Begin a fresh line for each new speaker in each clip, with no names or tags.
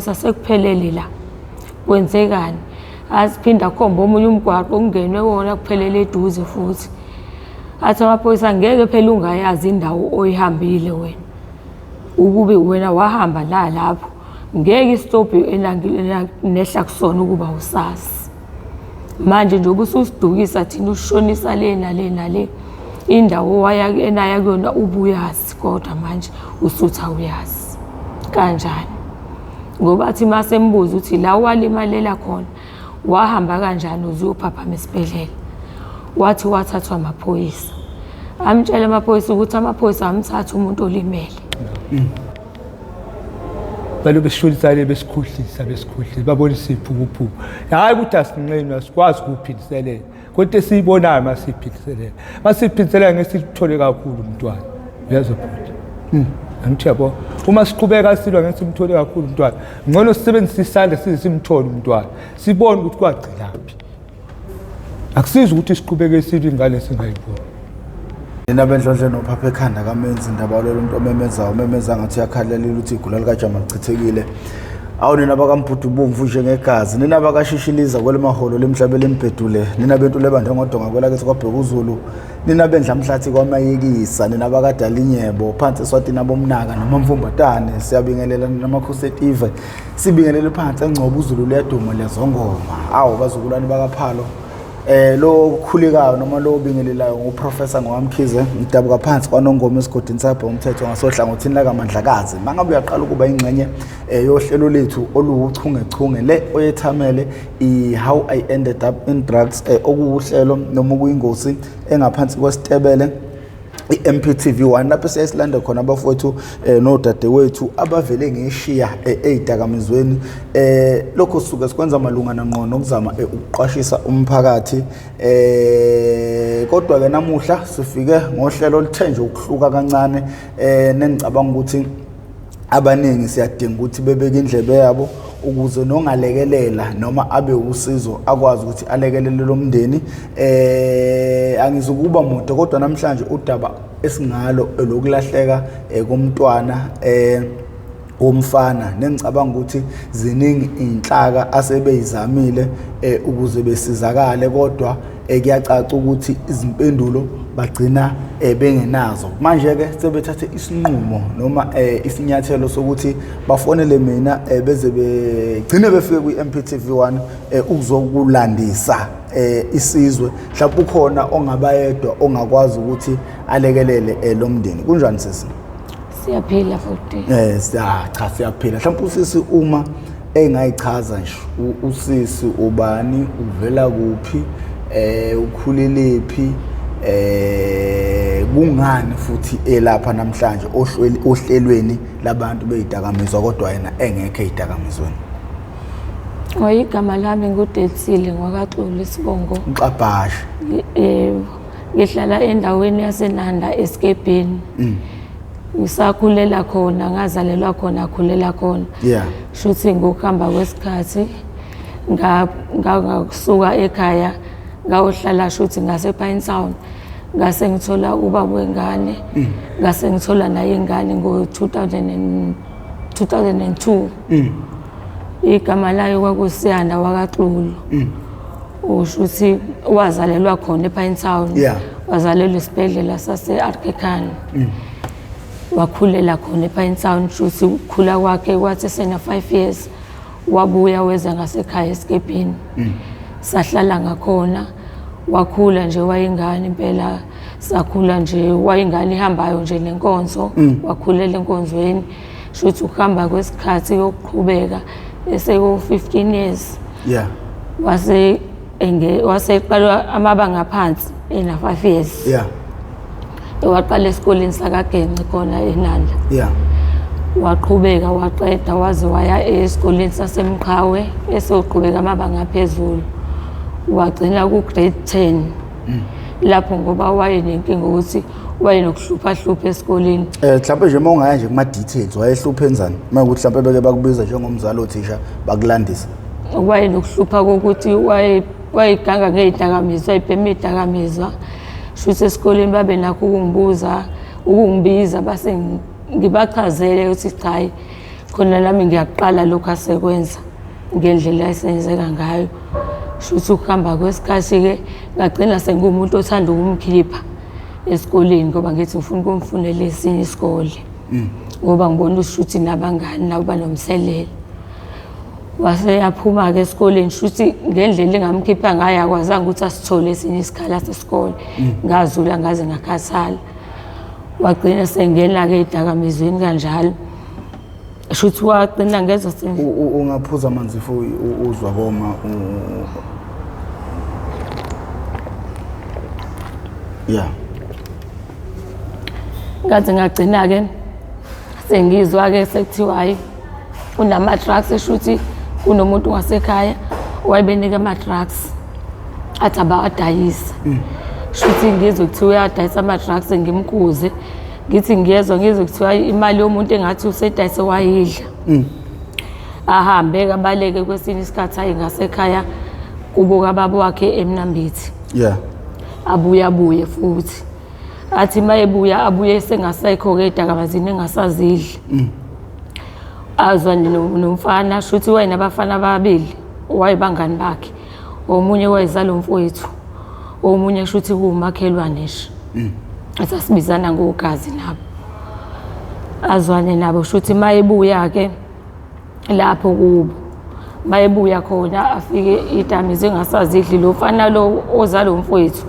Sekuphelele la, kwenzekani? Aziphinde akhombe omunye umgwaqo kungenwe wona, kuphelele eduze futhi. Athi amaphoyisa, ngeke phela ungayazi indawo oyihambile wena, ukube wena wahamba la lapho ngeke isitobhi nehla kusona ukuba usazi. Manje njengoba ususidukisa thina, usishonisa le nale nale indawo waya enaya kuyona ubuyazi, kodwa manje usuthi awuyazi kanjani? Ngoba athi masembuza ukuthi la walimalela khona wahamba kanjani uze uyophaphama esibhedlela, wathi wathathwa amaphoyisa. Amtshela amaphoyisa ukuthi amaphoyisa amthatha umuntu olimele.
Balobe besishonisane, besikhohlisa, besikhohlisa, babonisa iphukuphuku. Hhayi ukuthi asinqeni, asikwazi ukuphindiselela, kodwa esiyibonayo masiyiphindiselela, masiyiphindiselela ngeke sithole kakhulu umntwana. Uyezwa bhuti? Angithi yabo, uma siqhubeka silwa ngeke simthole kakhulu umntwana. Ngcono sisebenzise isandla size simthole umntwana, sibone ukuthi kwagcinaphi. Akusizi ukuthi siqhubeke silwe ingane singayiboni.
Nina benhlonhle nophapha ekhanda kamenzi indaba lolo umuntu omemezayo, umemeza ngathi uyakhalela ukuthi igula likajama lichithekile. Awu nina bakaMbhudu bomvu njengegazi, nina bakashishiliza kwelimaholo lemhlaba elimbhedule, nina bentu lebande ngodonga kwelakithi kwabheka uZulu, nina bendlamhlathi kwamayekisa, nina bakadalinyebo phansi eSwatini abomnaka nomamfumbatane, siyabingelela nina makhosi etive, sibingelele phansi eNgcobo uZulu liyaduma liyazongoma. Awu bazukulwane bakaPhalo, lo okhulekayo noma lo obingelelayo nguProfessor Ngowamkhize, ngidabuka phansi kwaNongoma esigodini sabhe umthetho ngasohlangothini lakaMandlakazi. Mangabe uyaqala ukuba ingxenye yohlelo lethu oluwuchungechunge le oyethamele i-How I Ended Up in Drugs, okuwuhlelo noma okuyingosi engaphansi kwesitebele i-MPTV 1 lapho siyaye silande khona abafowethu nodadewethu abavele ngeshiya ey'dakamizweni. Lokho sisuke sikwenza malungana ngqo nokuzama ukuqwashisa umphakathi. Kodwa-ke namuhla sifike ngohlelo oluthe nje ukuhluka kancane, nengicabanga ukuthi abaningi siyadinga ukuthi bebeke indlebe yabo ukuze nongalekelela noma abe usizo akwazi ukuthi alekelele lo mndeni. Angizukuba mude, kodwa namhlanje udaba esingalo elokulahleka komntwana womfana, nengicabanga ukuthi ziningi inhlaka asebeyizamile ukuze besizakale, kodwa kuyacaca ukuthi izimpendulo bagcina bengenazo. Manje-ke sebethathe isinqumo noma isinyathelo sokuthi bafonele mina, beze begcine befike kwi-MPTV 1 ukuzokulandisa isizwe. Mhlawumbe ukhona ongaba yedwa ongakwazi ukuthi alekelele lo mndeni. Kunjani sisi?
Siyaphila futhi.
Siya cha siyaphila. Mhlawumbe usisi uma engayichaza nje, usisi ubani, uvela kuphi, ukhulelephi, kungani futhi elapha namhlanje ohlelweni labantu beyidakamizwa kodwa yena engekho eyidakamizweni?
Igama lami nguDetsile ngwakaXulu isibongo.
Uxabhashe.
Ngihlala endaweni yaseNanda eSkebheni. Ngisakhulela khona, ngazalelwa khona, khulela khona. Shuthi ngokuhamba kwesikhathi ngasuka ekhaya ngayohlala shuthi ngase Pine Town. Ngase ngithola ubaba wengane, ngase ngithola naye ingane ngo 2002. Igama layo kwakusiyanda wakaXulu. Usho ukuthi wazalelwa khona ePine Town. Wazalelwa esibhedlela sase-Arkekan. Wakhulela khona ePine Town, shuthi ukukhula kwakhe kwathi sena 5 years wabuya weza ngasekhaya eSkebheni. Sahlala ngakhona, wakhula nje wayingane impela, sakhula nje wayingane ihambayo nje nenkonzo, wakhulela enkonzweni. Shuthi ukuhamba kwesikhathi yokuqhubeka eseko 15 years. Wase waseqala amabanga aphansi ena 5 years. Waqala esikoleni sakaGenci khona eNanda. Waqhubeka waqeda waze waya esikoleni saseMqhawe esoqhubeka amabanga aphezulu. Wagcina ku grade 10. Lapho ngoba wayenenkinga ukuthi wayenokuhlupha hlupha esikoleni.
Mhlawumbe nje uma ungaya nje kuma details wayehlupha enzani? Uma ukuthi mhlawumbe beke bakubiza njengomzali othisha bakulandisa.
Wayenokuhlupha kokuthi wayeganga ngezidakamizwa, wayebhema izidakamizwa. Shuthi esikoleni babe nakho ukungibuza, ukungibiza base ngibachazele ukuthi cha, Khona nami ngiyaqala lokhu asekwenza ngendlela esenzeka ngayo. Shuthi ukuhamba kwesikhathi-ke ngagcina sengiwumuntu othanda ukumkhipha esikoleni ngoba ngithi ngifuna ukumfunela esinye isikole ngoba ngibona ukuthi nabangani nabo banomthelela. Wase yaphuma-ke esikoleni shuthi ngendlela engamkhipha ngayo akwazanga ukuthi asithole esinye isikhala sesikole. Ngazula ngaze ngakhathala. Wagcina sengena-ke ey'dakamizweni kanjalo. Shuthi wagcina ngezwa
Ungaphuza amanzi if uzwa koma. Yeah.
Ngaze ngagcina-ke sengizwa-ke sekuthiwa hhayi unama-drugs, esho ukuthi kunomuntu wasekhaya wayebenika ama-drugs athi abawadayise. Shuthi ngizwe kuthiwa uyadayisa ama-drugs, ngimkhuze ngithi ngiyezwa, ngizwe kuthiwa imali yomuntu engathi usedayise wayidla. Ahambe-ke abaleke kwesinye isikhathi aye ngasekhaya kubo kababa wakhe eMnambithi. Abuye abuye futhi athi uma ebuya abuye sengasekho-ke ey'dakamizweni engasazidli. Azwa nomfana, shuthi wayenabafana ababili wayebangani bakhe, omunye wayezala umfowethu, omunye shuthi kuwumakhelwane nje. Sasibizana ngogazi nabo, azwane nabo. Shuthi uma ebuya-ke lapho kubo, uma ebuya khona afike iy'dakamizwa engasazidli lo mfana lo ozala umfowethu.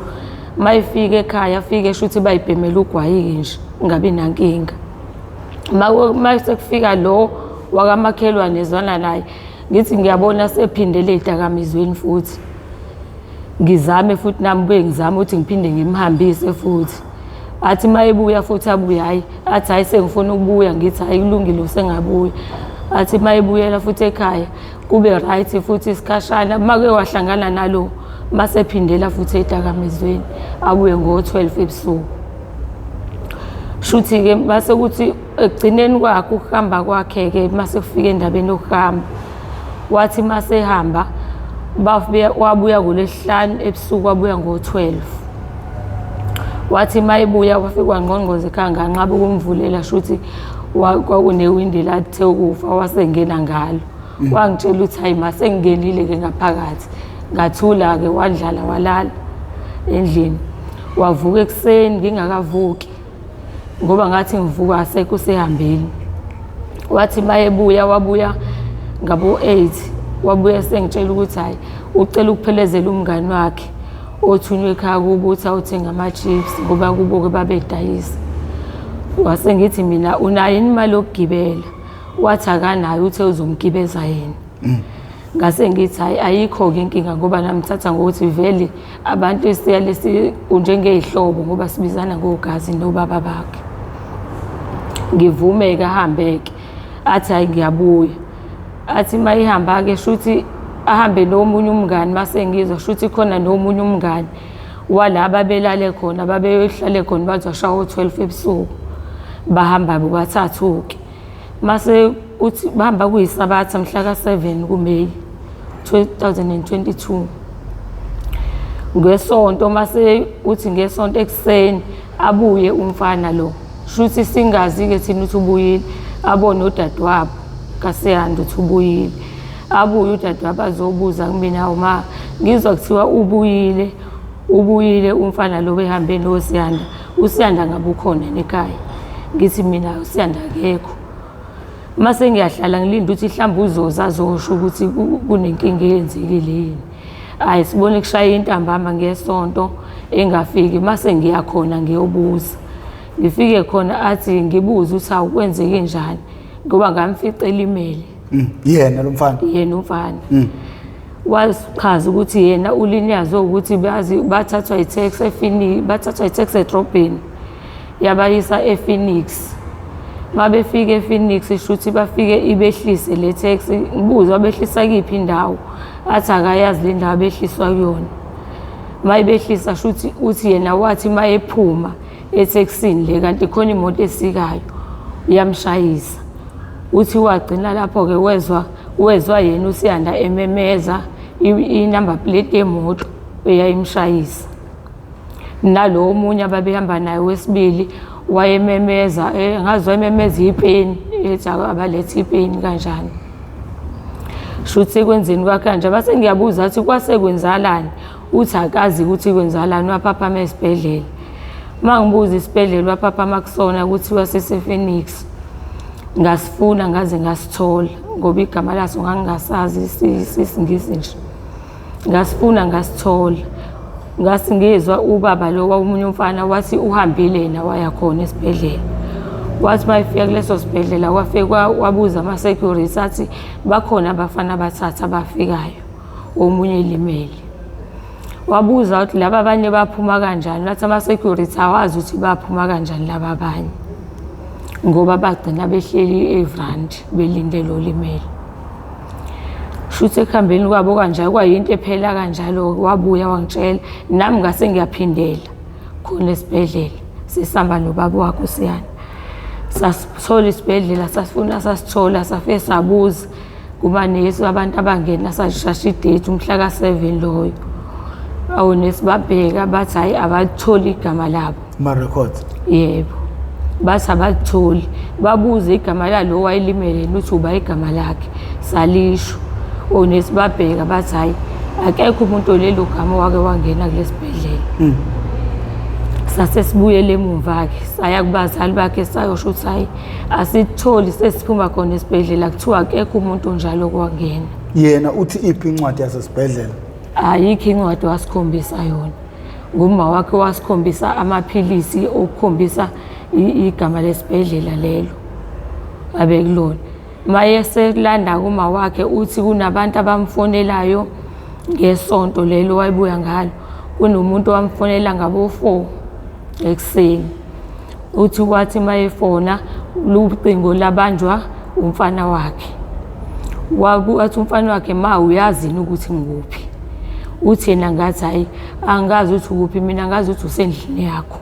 Uma efika ekhaya afike shuthi bayibhemela ugwayi-ke nje, kungabi nankinga. Uma sekufika lo wakamakhelwane ezwana naye, ngithi ngiyabona sephindele ey'dakamizweni futhi. Ngizame futhi nami buye ngizame ukuthi ngiphinde ngimhambise futhi. Athi uma ebuya futhi abuye, hhayi, athi hhayi sengifuna ukubuya, ngithi hhayi kulungile usengabuya. Athi uma ebuyela futhi ekhaya kube right futhi isikhashana, uma ke wahlangana nalo masephindela futhi ey'dakamizweni abuye ngo-12 ebusuku. Shuthi-ke mase kuthi ekugcineni kwakhe ukuhamba kwakhe-ke mase kufika endabeni yokuhamba, wathi mase ehamba wabuya ngoLwesihlanu ebusuku, wabuya ngo-12. Wathi uma ebuya wafika wangqongqoza ekhaya, nganqaba ukumvulela, shuthi kwakunewindi lathe ukufa, wasengena ngalo. Wangitshela ukuthi hayi ma sengingenile-ke ngaphakathi. Ngathula-ke, wandlala walala endlini. Wavuka ekuseni ngingakavuki ngoba ngathi ngivuka asekho usehambile. Wathi uma ebuya wabuya ngabo-8, wabuya sengitshela ukuthi hhayi ucela ukuphelezela umngani wakhe othunywe ekhaya kubo ukuthi awuthenga ama-chips ngoba kubo-ke babedayisa. Wase ngithi mina unayo yini imali yokugibela? Wathi akanayo, uthe uzomgibeza yena. Ngase ngithi hhayi ayikho-ke inkinga ngoba namthatha ngokuthi vele abantu esiyale njengey'hlobo ngoba sibizana ngogazi nobaba bakhe. Ngivume-ke ahambe-ke, athi hhayi ngiyabuya. Athi uma ehamba-ke shuthi ahambe nomunye umngani, mase ngizwa shuthi khona nomunye umngani walaba belale khona, babehlale khona baze washawa o-12 ebusuku. Bahamba bobathathu-ke. Mase kuthi bahamba kuyiSabatha mhla ka-7 kuMeyi 2022. Ngesonto mase kuthi ngesonto ekuseni abuye umfana lo. Shuthi singazi-ke thina ukuthi ubuyile, abone udadewabo kaSiyanda ukuthi ubuyile. Abuye udadewabo azobuza kumina, hawu ma, ngizwa kuthiwa ubuyile, ubuyile umfana lo behambe noSiyanda. uSiyanda ngabe ukhona ekhaya? Ngithi mina uSiyanda akekho. Mase ngiyahlala ngilinde ukuthi mhlawumbe uzoza azosho ukuthi kunenkinga eyenzekile yini. Hhayi sibone kushaya intambama ngesonto engafiki, mase ngiya khona ngiyobuza. Ngifike khona athi ngibuze ukuthi hawu kwenzeke njani ngoba ngamfica elimele.
Yena lo mfana?
Yena umfana. Wachaza ukuthi yena ulinyazwe ukuthi bazi bathathwa i-taxi ePhoenix, bathathwa i-taxi edrobheni yabayisa ePhoenix. Mabefika ePhoenix shuthi bafike ibehlise le taxi, ngibuze wabehlisa kuyiphi indawo, athi akayazi le ndawo abehliswa kuyona. Mayibehlisa shuthi uthi yena wathi mayephuma ethekisini le kanti khona imoto esikayo yamshayisa. Uthi wagcina lapho-ke wezwa yena uSiyanda ememeza i-number plate yemoto eyayimshayisa. Nalo omunye ababehamba naye wesibili wayememeza, ngazwa ememeza ipeni Ethi abalethe ipeni kanjani. Shuthi ekwenzeni kwakhe kanje base ngiyabuza athi kwase kwenzalani, uthi akazi ukuthi kwenzalani, waphaphama esibhedlela. Uma ngibuza isibhedlela waphaphama kusona kuthiwa sise-Phoenix. Ngasifuna ngaze ngasithola ngoba igama laso ngangingasazi isiNgisi nje. Ngasifuna ngasithola. Ngase ngizwa ubaba lo omunye umfana wathi uhambile yena waya khona esibhedlela. Wathi uma efika kuleso sibhedlela wafike wabuza ama-security athi bakhona abafana abathathu abafikayo omunye elimele. Wabuza ukuthi laba abanye baphuma kanjani, wathi ama-security awazi ukuthi baphuma kanjani laba abanye ngoba bagcina behleli evrandi belinde lo limele. Shuthi ekuhambeni kwabo kanjalo kwayinto ephela kanjalo wabuya wangitshela nami ngase ngiyaphindela khona esibhedlela sisihamba nobaba wakhe usiyana. Sasithola isibhedlela sasifuna sasithola safike sabuza kumanesi abantu abangena sashasha idate umhla ka-7 loyo. Awonesi babheka bathi hhayi abalitholi igama labo.
Ama-records?
Yebo. Bathi abalitholi. Babuze igama lalo owayelimele yena uthi uba igama lakhe. Salisho. Onesi babheka bathi hhayi akekho umuntu olelo gama owake wangena kulesi bhedlela. Sase sibuyele emumva-ke saya kubazali bakhe sayosho ukuthi hhayi asitholi sesiphuma khona esibhedlela kuthiwa akekho umuntu onjalo owangena.
Yena uthi iphi incwadi yasesibhedlela?
Ayikho incwadi wasikhombisa yona. Ngumma wakhe wasikhombisa amaphilisi okukhombisa igama lesibhedlela lelo abekulona. Mayeselanda kuma wakhe uthi kunabantu abamfonelayo ngesonto lelo wayebuya ngalo. Kunomuntu owamfonela ngabo-4 ekuseni. Uthi wathi mayefona lucingo labanjwa umfana wakhe. Wathi umfana wakhe ma uyazini ukuthi ngikuphi. Uthi yena ngathi hhayi angazi ukuthi ukuphi mina ngazi ukuthi usendlini yakho.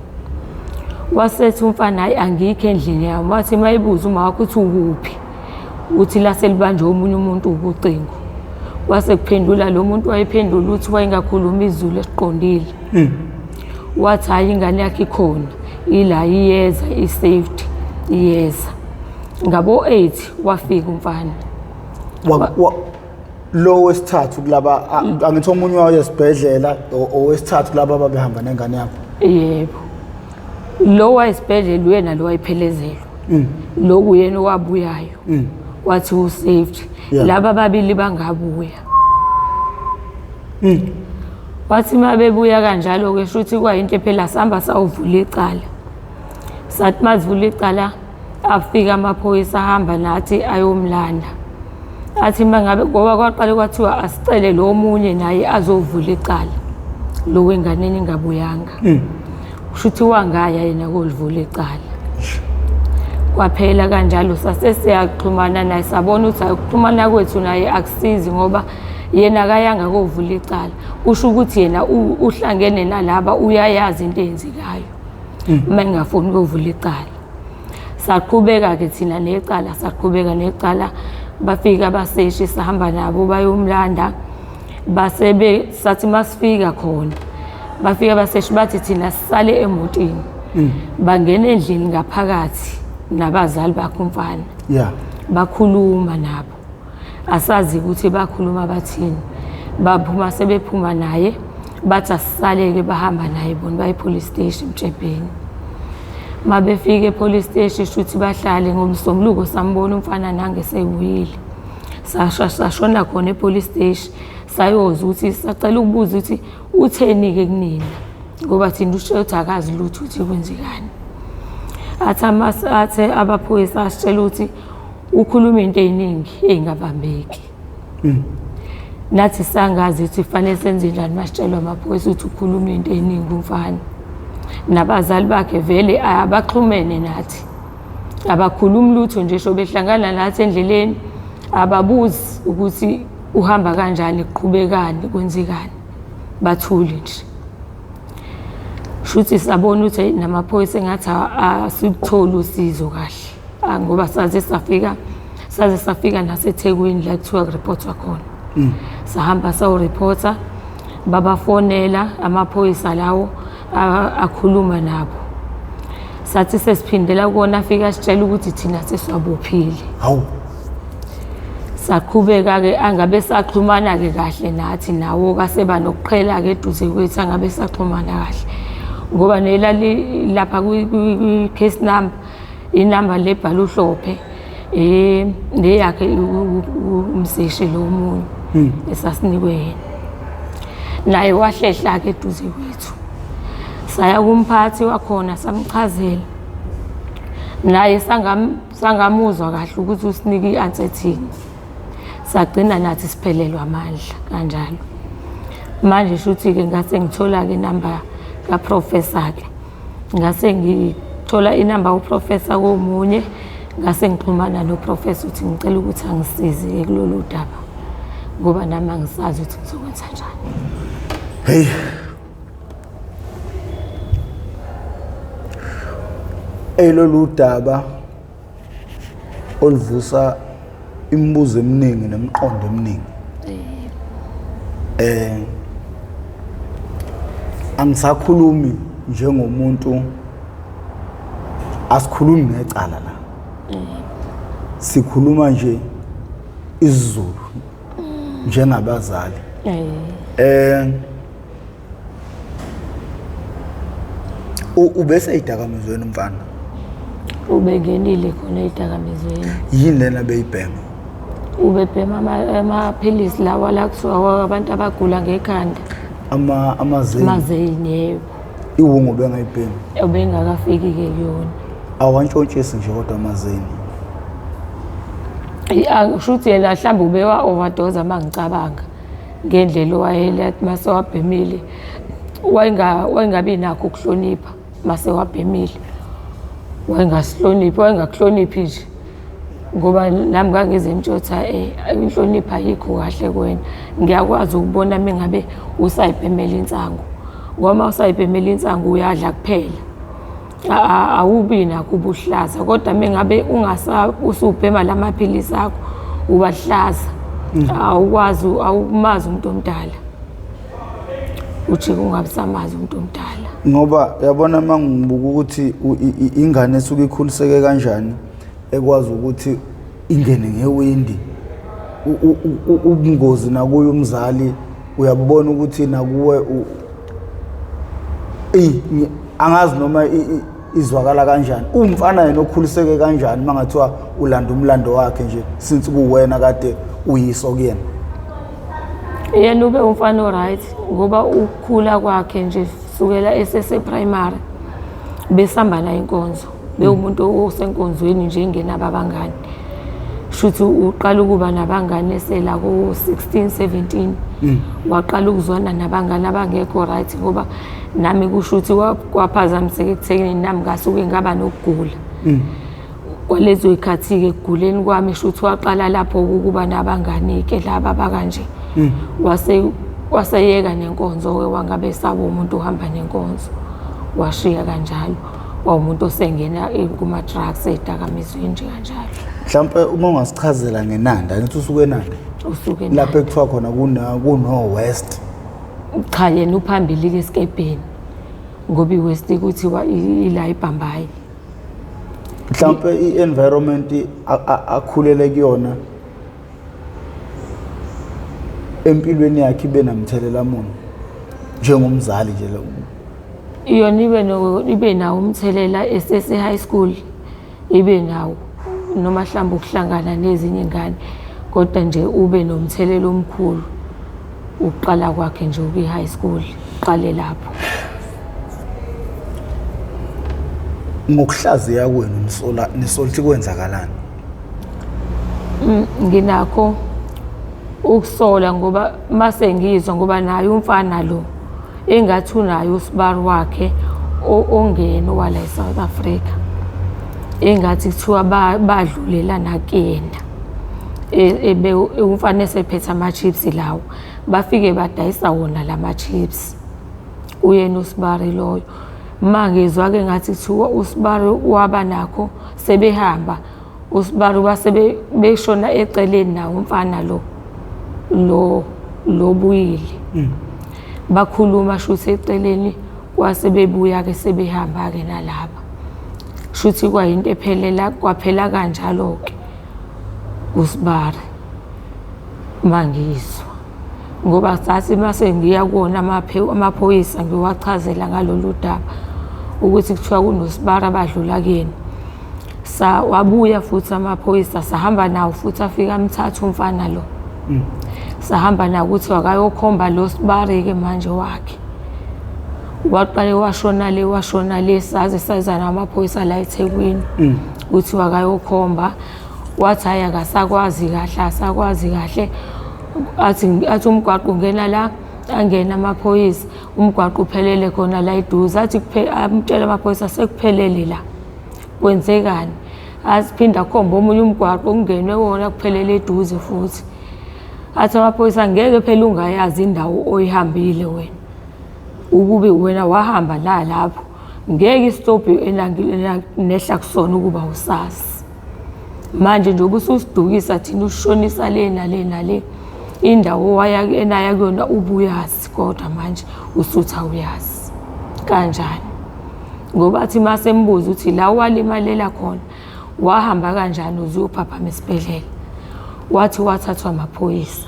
Wasethi umfana hhayi angikho endlini yami. Wathi mayebuza uma wakhe uthi ukuphi. Uthi lase libanjwe omunye umuntu ubucingo. Wase kuphendula lo muntu wayephendula ukuthi wayengakhulumi isiZulu esiqondile. Wathi hhayi ingane yakhe ikhona ila iyeza i-safety iyeza. Ngabo-8 wafika umfana.
Lo wesithathu kulaba angithi omunye wayo esibhedlela owesithathu kulaba ababehamba nengane yakho.
Yebo. Lo wayesibhedlela uyena lo wayephelezelwa. Lo kuyena owabuyayo. Wathi u-safety. Laba ababili bangabuya. Wathi uma bebuya kanjalo-ke shuthi kwayinto ephela sihamba sawuvula icala. Sathi masivula icala afika amaphoyisa ahamba nathi ayomlanda. Athi uma ngabe ngoba kwaqale kwathiwa asicele lo omunye naye azovula icala lo wenganeni ingabuyanga. Kusho ukuthi wangaya yena kolivula icala. Kwaphela kanjalo sase siyaxhumana naye sabona ukuthi ukuxhumana kwethu naye akusizi ngoba yena akayanga kovula icala. Kusho ukuthi yena uhlangene nalaba uyayazi into eyenzekayo. Uma engafuni ukuvula icala. Saqhubeka-ke thina necala, saqhubeka necala, bafika abaseshi sahamba nabo bayomlanda. Basebe sathi masifika khona, bafika abaseshi bathi thina sisale emotini. Bangena endlini ngaphakathi nabazali bakhe umfana. Bakhuluma nabo. Asazi ukuthi bakhuluma bathini. Baphuma sebephuma naye bathi asisaleke bahamba naye bona baye police station eMtshebheni. Mabefika e-police station shuthi bahlale ngomsombuluko sambona umfana nange sebuyile. Sashona khona e-police station sayoza ukuthi sacela ukubuza ukuthi utheni-ke kunina ngoba thina usho ukuthi akazi lutho ukuthi kwenzekani. Athi athe abaphoyisa asitshela ukuthi ukhuluma into ey'ningi ey'ngabambeki. Nathi sangazi ukuthi kufanele senze njani masitshelwa amaphoyisa ukuthi ukhuluma into ey'ningi umfana. Nabazali bakhe vele abaxhumene nathi. Abakhulumi lutho nje sho behlangana nathi endleleni ababuzi ukuthi uhamba kanjani kuqhubekani kwenzekani. Bathule nje. Shuthi sabona ukuthi namaphoyisa engathi asikutholi usizo kahle. Ngoba saze safika naseThekwini la kuthiwa kureportwa khona. Sahamba sawureporta babafonela amaphoyisa lawo akhuluma nabo. Sathi sesiphindela kuwona afika asitshela ukuthi thina sesiwabophile.
Hawu.
Saqhubeka-ke angabe saxhumana-ke kahle nathi nawo kaseba nokuqhela-ke eduze kwethu angabe saxhumana kahle ngoba nelali lapha kwi-case number inamba lebhala uhlophe um neyakhe umseshi lo omunye esasinikwe yena naye wahlehla-ke eduze kwethu. Saya kumphathi wakhona samchazela naye sangamuzwa kahle ukuthi usinike i-answer ethini. Sagcina nathi siphelelwa amandla kanjalo. Manje shuthi-ke ngase ngithola-ke inamba kaprofesa-ke, ngase ngithola inamba uprofesa komunye, ngase ngixhumana noprofesa ukuthi ngicela ukuthi angisize-ke kulolu daba ngoba nami angisazi ukuthi ngizokwenza njani.
Hey. Elolu daba oluvusa imibuzo eminingi nemiqondo eminingi. Eh angisakhulumi njengomuntu, asikhulumi ngecala la. Sikhuluma nje isiZulu njengabazali. Eh ubese eyidakamizweni umfana?
Ubengenile khona eyidakamizweni.
Yini lena beyibhema?
Ubebhema amaphilisi lawa la kuthiwa abantu abagula ngekhanda.
Amazeni.
Amazeni, yebo.
Iwungu bengayibhemi?
Ubengakafiki-ke kuyona.
Awantshontshisi nje kodwa amazeni.
Kusho ukuthi yena mhlawumbe ubewa-overdose uma ngicabanga ngendlela owayelathi mase wabhemile, wayengabi nakho ukuhlonipha mase wabhemile. Wayengasihloniphi, wayengakuhloniphi nje ngoba nami ngangize ngimtshela ukuthi inhlonipho ayikho kahle kuwena. Ngiyakwazi ukubona uma ngabe usayibhemela insangu, ngoba uma usayibhemela insangu uyadla kuphela, awubi nakho ubuhlaza. Kodwa uma ngabe usubhema la maphilisi akho ubahlaza, awukwazi, awumazi umuntu omdala, ujike ungabi samazi umuntu omdala.
Ngoba yabona uma ngibuka ukuthi ingane esuke ikhuliseke kanjani ekwazi ukuthi ingene ngewindi, ubungozi nakuye umzali uyabona ukuthi nakuwe angazi noma izwakala kanjani. Umfana yena okhuliseke kanjani uma ngathiwa ulanda umlando wakhe nje since kuwena kade uyiso kuyena?
Yena ube umfana o-right ngoba ukukhula kwakhe nje sukela esese-primary besihamba naye inkonzo, bewumuntu osenkonzweni nje engenabo abangani. Shuthi uqala ukuba nabangani esela ku-16 17, waqala ukuzwana nabangani abangekho right, ngoba nami kusho ukuthi kwaphazamiseka ekutheni nami ngasuke ngaba nokugula. Kwalezo y'khathi-ke ekuguleni kwami shuthi waqala lapho ukuba nabangani-ke laba abakanje. Waseyeka nenkonzo-ke, wangabe saba umuntu ohamba nenkonzo, washiya kanjalo, wawumuntu osengena kuma-drugs ey'dakamizweni nje kanjalo.
Mhlawumpe uma ungasichazela ngeNanda, ngithi usuke eNanda?
Usuke eNanda.
Lapho ekuthiwa khona kuno-West.
Cha, yena uphambili-ke esikebheni ngoba i-West kuthiwa ila iBhambayi.
Mhlawumpe i-environment akhulele kuyona empilweni yakhe ibe namthelela muni njengomzali nje lo?
Yona ibe nawo umthelela esese high school, ibe nawo noma mhlawumbe ukuhlangana nezinye ingane, kodwa nje ube nomthelela omkhulu ukuqala kwakhe nje ukuyi high school, qale lapho.
Ngokuhlaziya kwenu nisola nisola ukuthi kwenzakalani?
Nginakho ukusola ngoba mase ngizwa ngoba naye umfana lo engathi unaye usibari wakhe ongena wala eSouth Africa, engathi kuthiwa badlulela nakuyena. Ebe umfana esephethe ama-chips lawo, bafike badayisa wona lama-chips uyena usibari loyo. Mangizwa-ke ngathi kuthiwa usibari waba nakho sebehamba usibari wase beshona eceleni nawo umfana lo lo lobuyile. Bakhuluma shuthi eceleni kwase bebuya-ke sebehamba-ke nalaba. Shuthi kwayinto ephelela kwaphela kanjalo-ke usibari mangizwa ngoba sathi mase ngiya kuwona amaphoyisa ngiwachazela ngalolu daba ukuthi kuthiwa kunosibari abadlula kuyena. Sa wabuya futhi amaphoyisa sahamba nawo futhi afika amthatha umfana lo. Sahamba nawo ukuthi akayokhomba lo sibari-ke manje wakhe. Waqale washona le washona le saze saza namaphoyisa la eThekwini ukuthi wakayokhomba wathi hhayi akasakwazi kahle asakwazi kahle athi athi umgwaqo ungena la angena amaphoyisa umgwaqo uphelele khona la eduze athi amtshela amaphoyisa sekuphelele la kwenzekani aziphinde akhombe omunye umgwaqo kungenwe wona kuphelele eduze futhi athi amaphoyisa ngeke phela ungayazi indawo oyihambile wena ukube wena wahamba la lapho ngeke isitobhi enehla kusona ukuba usazi manje njengoba ususidukisa thina usishonisa le nale nale indawo waya enaya kuyona ubuyazi kodwa manje usuthi awuyazi kanjani ngoba athi masembuza ukuthi la walimalela khona wahamba kanjani uze uyophaphama esibhedlela wathi wathathwa amaphoyisa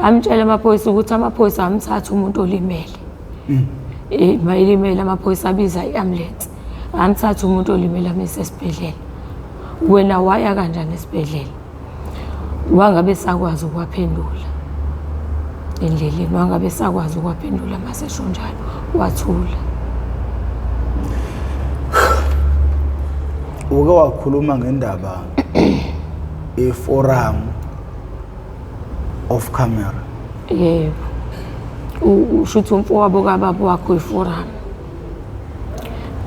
amtshela amaphoyisa ukuthi amaphoyisa amthatha umuntu olimele mayelimele amaphoyisa abiza i-ambulance amthatha umuntu olimele amise esibhedlela wena waya kanjani esibhedlela wangabe sakwazi ukuwaphendula endleleni wangabe sakwazi ukuwaphendula masesho njalo wathula.
Uke wakhuluma ngendaba ye-forum off camera.
Yebo, usho ukuthi umfowabo kababa wakho i-forum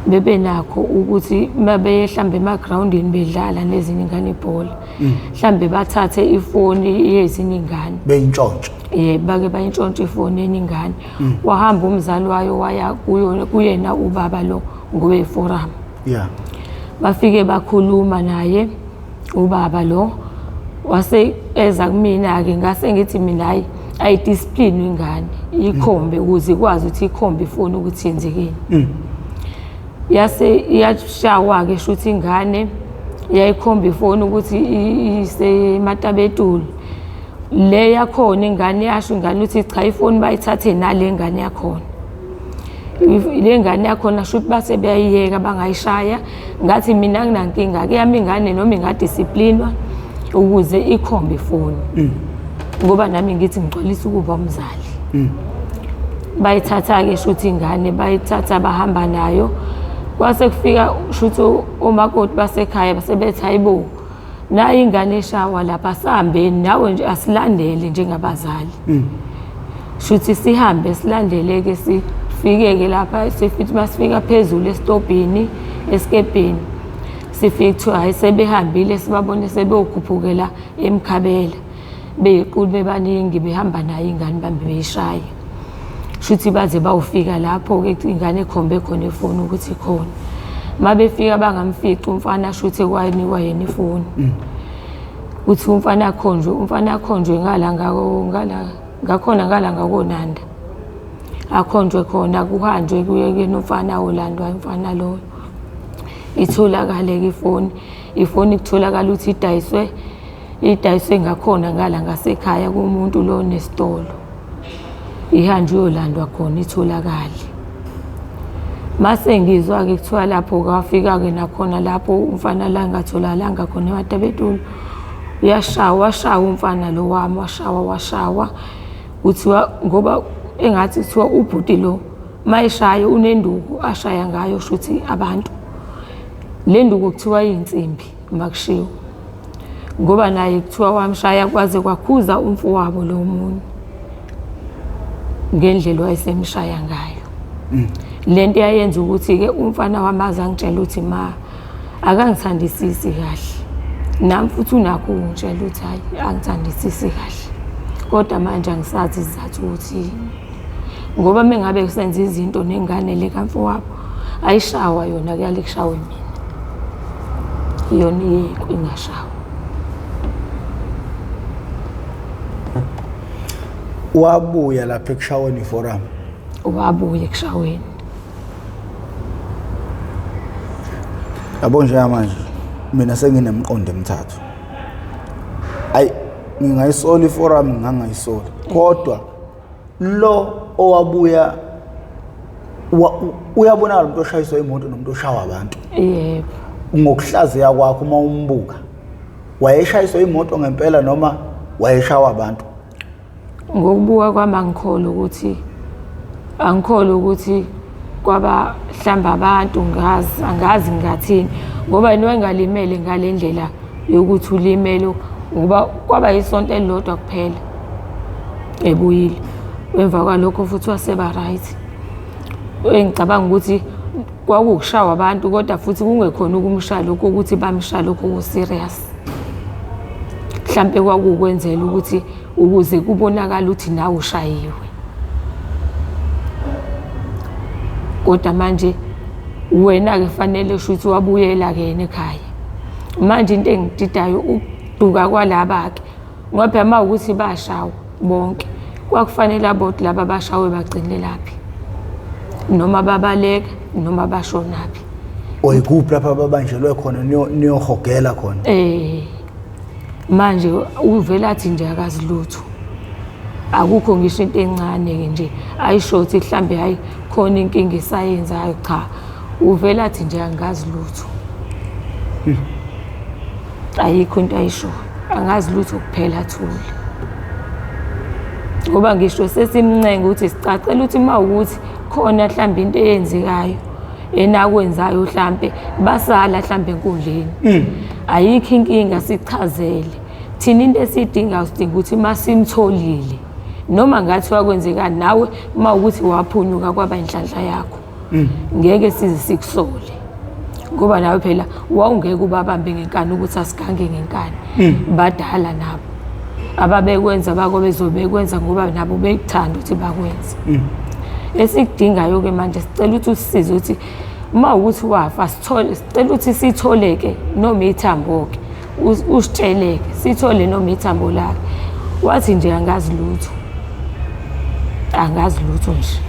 bebenakho ukuthi mabeye mhlambe emagrawundini bedlala nezinye ingane ibhola mhlambe bathathe ifoni yezinye ingane
beyintshontsho.
Yebo, bake bayintshontshe ifoni yenye ingane. Wahamba umzali wayo waya kuyo kuyena ubaba lo ngowe-forum. Bafike bakhuluma naye ubaba lo wase eza kumina-ke ngase ngithi mina hhayi ayidiscipline ingane ikhombe ukuze ikwazi ukuthi ikhombe ifoni ukuthi yenzekeni. Yase iyashawa-ke shuthi ingane yayikhomba ifoni ukuthi isematabetulu. Le yakhona ingane yasho ingane ukuthi cha ifoni bayithathe nale ngane yakhona. Le ngane yakhona shuthi base beyayiyeka bangayishaya. Ngathi mina anginankinga ke yami ingane noma ingadisciplinwa ukuze ikhombe ifoni. Ngoba nami ngithi ngigcwalisa ukuba umzali. Bayithatha-ke shuthi ingane bayithatha bahamba nayo. Kwase kufika shuthi omakoti basekhaya basebethi hayibo nayi ingane eshawa lapha sihambeni nawe nje asilandele njengabazali. Shuthi sihambe silandele-ke sifike-ke lapha sifithi masifika phezulu esitobhini esikebheni sifike kuthiwa hhayi sebehambile sibabone sebeyokhuphukela emkhabela beyiqulu bebaningi behamba nayo ingane bambe beyishaya. Shuthi baze bawufika lapho-ke ingane ekhombe khona ifoni ukuthi ikhona. Mabefika bangamfici umfana shuthi kwanikwa yena ifoni. Uthi umfana akhonjwe, umfana akhonjwe ngala ngako ngala ngakhona ngala ngakonanda. Akhonjwe khona kuhanjwe kuye kuyena umfana olandwa umfana loyo. Itholakale-ke ifoni, ifoni kutholakala ukuthi idayiswe idayiswe ngakhona ngala ngasekhaya kumuntu lo nesitolo. Ihanjwe iyolandwa khona itholakale. Mase ngizwa-ke kuthiwa lapho kwafika-ke nakhona lapho umfana la ngatholakalanga khona ematabetulu. Uyashawa, washawa umfana lo wami, washawa, washawa. Kuthiwa ngoba engathi kuthiwa ubhuti lo mayeshaya unenduku ashaya ngayo shuthi abantu. Le nduku kuthiwa iyinsimbi makushiwo. Ngoba naye kuthiwa wamshaya kwaze kwakhuza umfowabo lo munye ngendlela wayesemshaya ngayo. Lento yayenza ukuthi-ke umfana wami aze angitshela ukuthi ma akangithandisisi kahle. Nami futhi unakho ukungitshela ukuthi hhayi angithandisisi kahle. Kodwa manje angisazi isizathu ukuthi yini. Ngoba uma ngabe kusenza izinto nengane le kamfowabo ayishawa yona kuyale kushawe mina. Yona iyekwe ingashawa.
Wabuya lapha ekushaweni iforum.
Wabuya ekushaweni.
Yabo njengamanje mina senginemiqondo emithathu. Ayi ngingayisola iforum ngingangayisola. Kodwa lo owabuya uyabonakala umuntu oshayiswa imoto nomuntu oshawa abantu.
Yebo.
Ngokuhlaziya kwakho uma umbuka wayeshayiswa imoto ngempela noma wayeshawa abantu?
Ngokubuka kwami angikholwa ukuthi angikholwa ukuthi kwaba hlamba abantu ngazi angazi ngingathini ngoba yena wayengalimele ngale ndlela yokuthi ulimele ngoba kwaba yisonto elilodwa kuphela ebuyile emva kwalokho futhi waseba right engicabanga ukuthi kwakuwukushawa abantu kodwa futhi kungekhona ukumshaya lokho ukuthi bamshaya lokho ku-serious mhlampe kwakuwukwenzela ukuthi ukuze kubonakale ukuthi nawe ushayiwe kodwa manje wena-ke fanele shuthi wabuyela-ke yena ekhaya manje into engididayo ukuduka kwalaba-ke ngoba phela uma ukuthi bashawa bonke kwakufanele aboti laba bashawe bagcine laphi noma babaleka noma bashonaphi
oyikuphi lapha ababanjelwe khona niyohogela khona
eh manje uvela athi nje akazi lutho akukho ngisho into encane-ke nje ayisho ukuthi mhlambe hhayi khona inkinga esayenzayo cha uvela athi nje angazi lutho ayikho into ayishoyo angazi lutho kuphela thule ngoba ngisho sesimncenga ukuthi sicacela ukuthi uma ukuthi khona mhlawumbe into eyenzekayo enakwenzayo mhlampe basala mhlambe enkundleni mm. ayikho inkinga sichazele thina into esiyidingayo sidinga ukuthi uma simtholile noma ngathi wakwenzekani nawe uma ukuthi waphunyuka kwaba inhlanhla yakho mm. ngeke size sikusole ngoba nawe phela wawungeke ubabambe ngenkani ukuthi asigange ngenkani mm. badala nabo ababekwenza bako bezobekwenza ngoba nabo bekuthanda ukuthi bakwenze mm. esikudingayo-ke manje sicela ukuthi usisize ukuthi uma ukuthi wafa sithole sicela ukuthi sitholeke noma ithambo-ke usitsheleke sithole noma ithambo lakhe wathi nje angazi lutho angazi lutho nje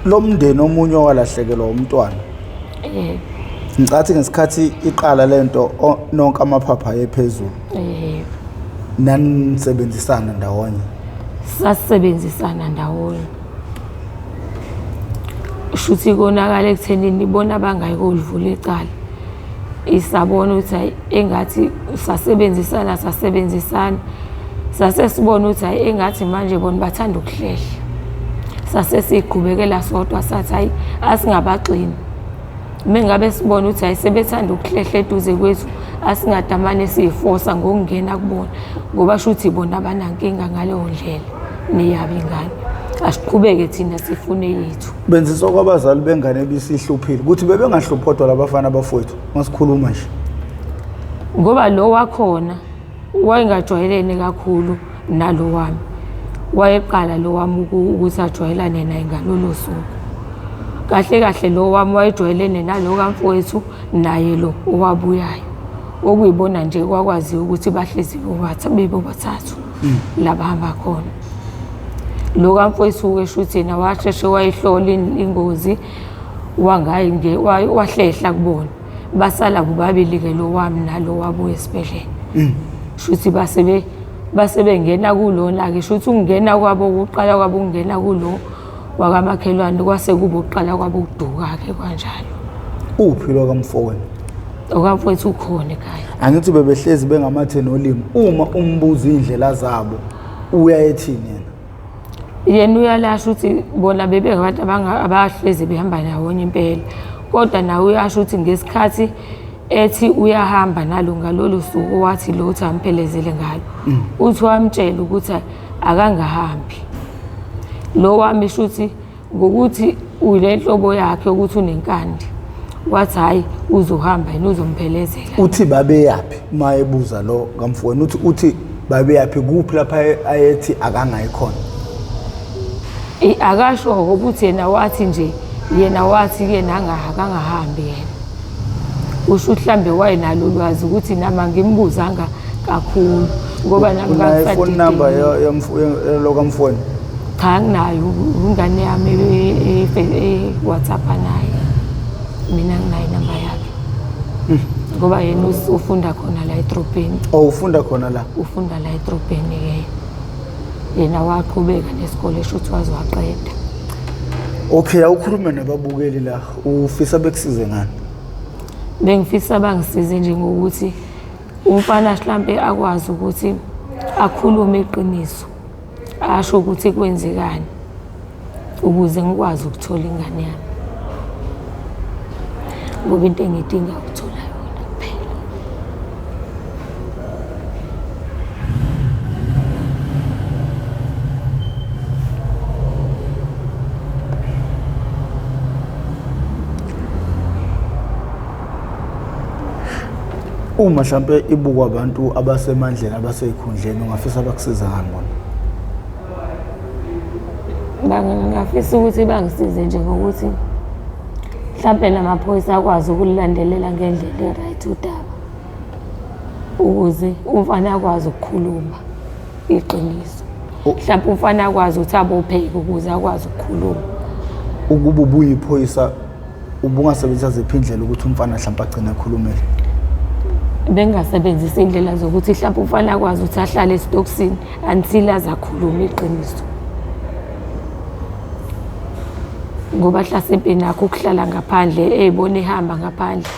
lo mndeni omunye owalahlekelwa umntwana
eh
ngicathi ngesikhathi iqala lento nonke amaphapha ayephezulu
eh
nanisebenzisana ndawonye
sasebenzisana ndawonye shuthi konakala ekuthenini bona bangayi kolivula icala isabona ukuthi hayi engathi sasebenzisana sasebenzisana sase sibona ukuthi hayi engathi manje bona bathanda ukuhlehla sase siqhubekela sodwa sathi hayi asingabaxini mengabe sibona ukuthi hayi sebethanda ukuhlehla eduze kwethu asingadamane siyifosa ngokungena kubona ngoba shuthi bona abanankinga ngaleyo ndlela neyabo ingane asiqhubeke thina sifune yethu
benziswa kwabazali bengane ebisihluphile ukuthi bebengahluphi kodwa labafana bafowethu masikhuluma nje
ngoba lo wakhona wayengajwayelene kakhulu nalo wami wayeqala lo wami ukuthi ajwayelane naye ngalolo suku kahle kahle lo wami wayejwayelene nalo kamfowethu naye lo owabuyayo okuyibona nje kwakwaziwa ukuthi bahlezi bebobathathu mm. labahamba khona lo kamfowethu-ke shuthi yena washeshe wayihlola ingozi wangayi nje wahlehla kubona basala bobabili-ke lo wami nalo wabuya esibhedlela mm. shuthi basebe base bengena kulona-ke shuthi ukungena kwabo ukuqala kwabo ukungena kulo wakamakhelwane kwase kuba ukuqala kwabo ukuduka-ke kanjalo
uphi lo kamfowenu
okamfowethu ukhona ekhaya
angithi bebehlezi bengamathe nolimi uma umbuza iy'ndlela zabo uyayethini yena
yena uyalasho ukuthi bona bebengabantu abahlezi behamba ndawonye impela kodwa nawe uyasho ukuthi ngesikhathi ethi uyahamba nalo ngalolu suku owathi lo uthi amphelezele ngalo mm. uthi wamtshela ukuthi akangahambi lo wami shuthi ngokuthi ule nhlobo yakhe ukuthi unenkandi wathi hhayi uzohamba yena uzomphelezela
uthi babeyaphi uma ebuza lo kamfowenu uthi uthi babeyaphi kuphi lapha ayethi akangayi khona
akasho ukuthi yena wathi nje yena wathi kuyena akangahambi yena usho mhlambe wayenalo ulwazi ukuthi nami angimbuzanga kakhulu ngoba nami
unayo phone number yalo kamfowenu
cha nginayo ingane yami e-whatsapp naye mina nginayo inamba yakhe Ngoba yena ufunda khona la edrobheni.
Oh, ufunda khona la?
Ufunda la edrobheni-ke. Yena waqhubeka nesikole, shuthi waze waqeda.
Okay, awukhulume nababukeli la, ufisa bekusize ngani?
Bengifisa bangisize nje ngokuthi umfana mhlampe akwazi ukuthi akhulume iqiniso, asho ukuthi kwenzekani ukuze ngikwazi ukuthola ingane yami, ngoba into engiyidinga ukuthola yona kuphela.
Uma mhlampe ibukwa abantu abasemandleni abaseyikhundleni, ungafisa bakusiza ngani bona?
Ngingafisa ukuthi bangisize nje ngokuthi mhlampe namaphoyisa akwazi ukulilandelela ngendlela e-right udaba, ukuze umfana akwazi ukukhuluma iqiniso. Mhlampe umfana akwazi ukuthi abopheke ukuze akwazi ukukhuluma.
Ukuba ubuyiphoyisa ubungasebenzisa ziphi indlela ukuthi umfana mhlampe agcine ekhulumile?
Bengingasebenzisa iy'ndlela zokuthi mhlampe umfana akwazi ukuthi ahlale esitokisini until aze akhulume iqiniso, ngoba hlasempe nakho ukuhlala ngaphandle ey'bona ehamba ngaphandle,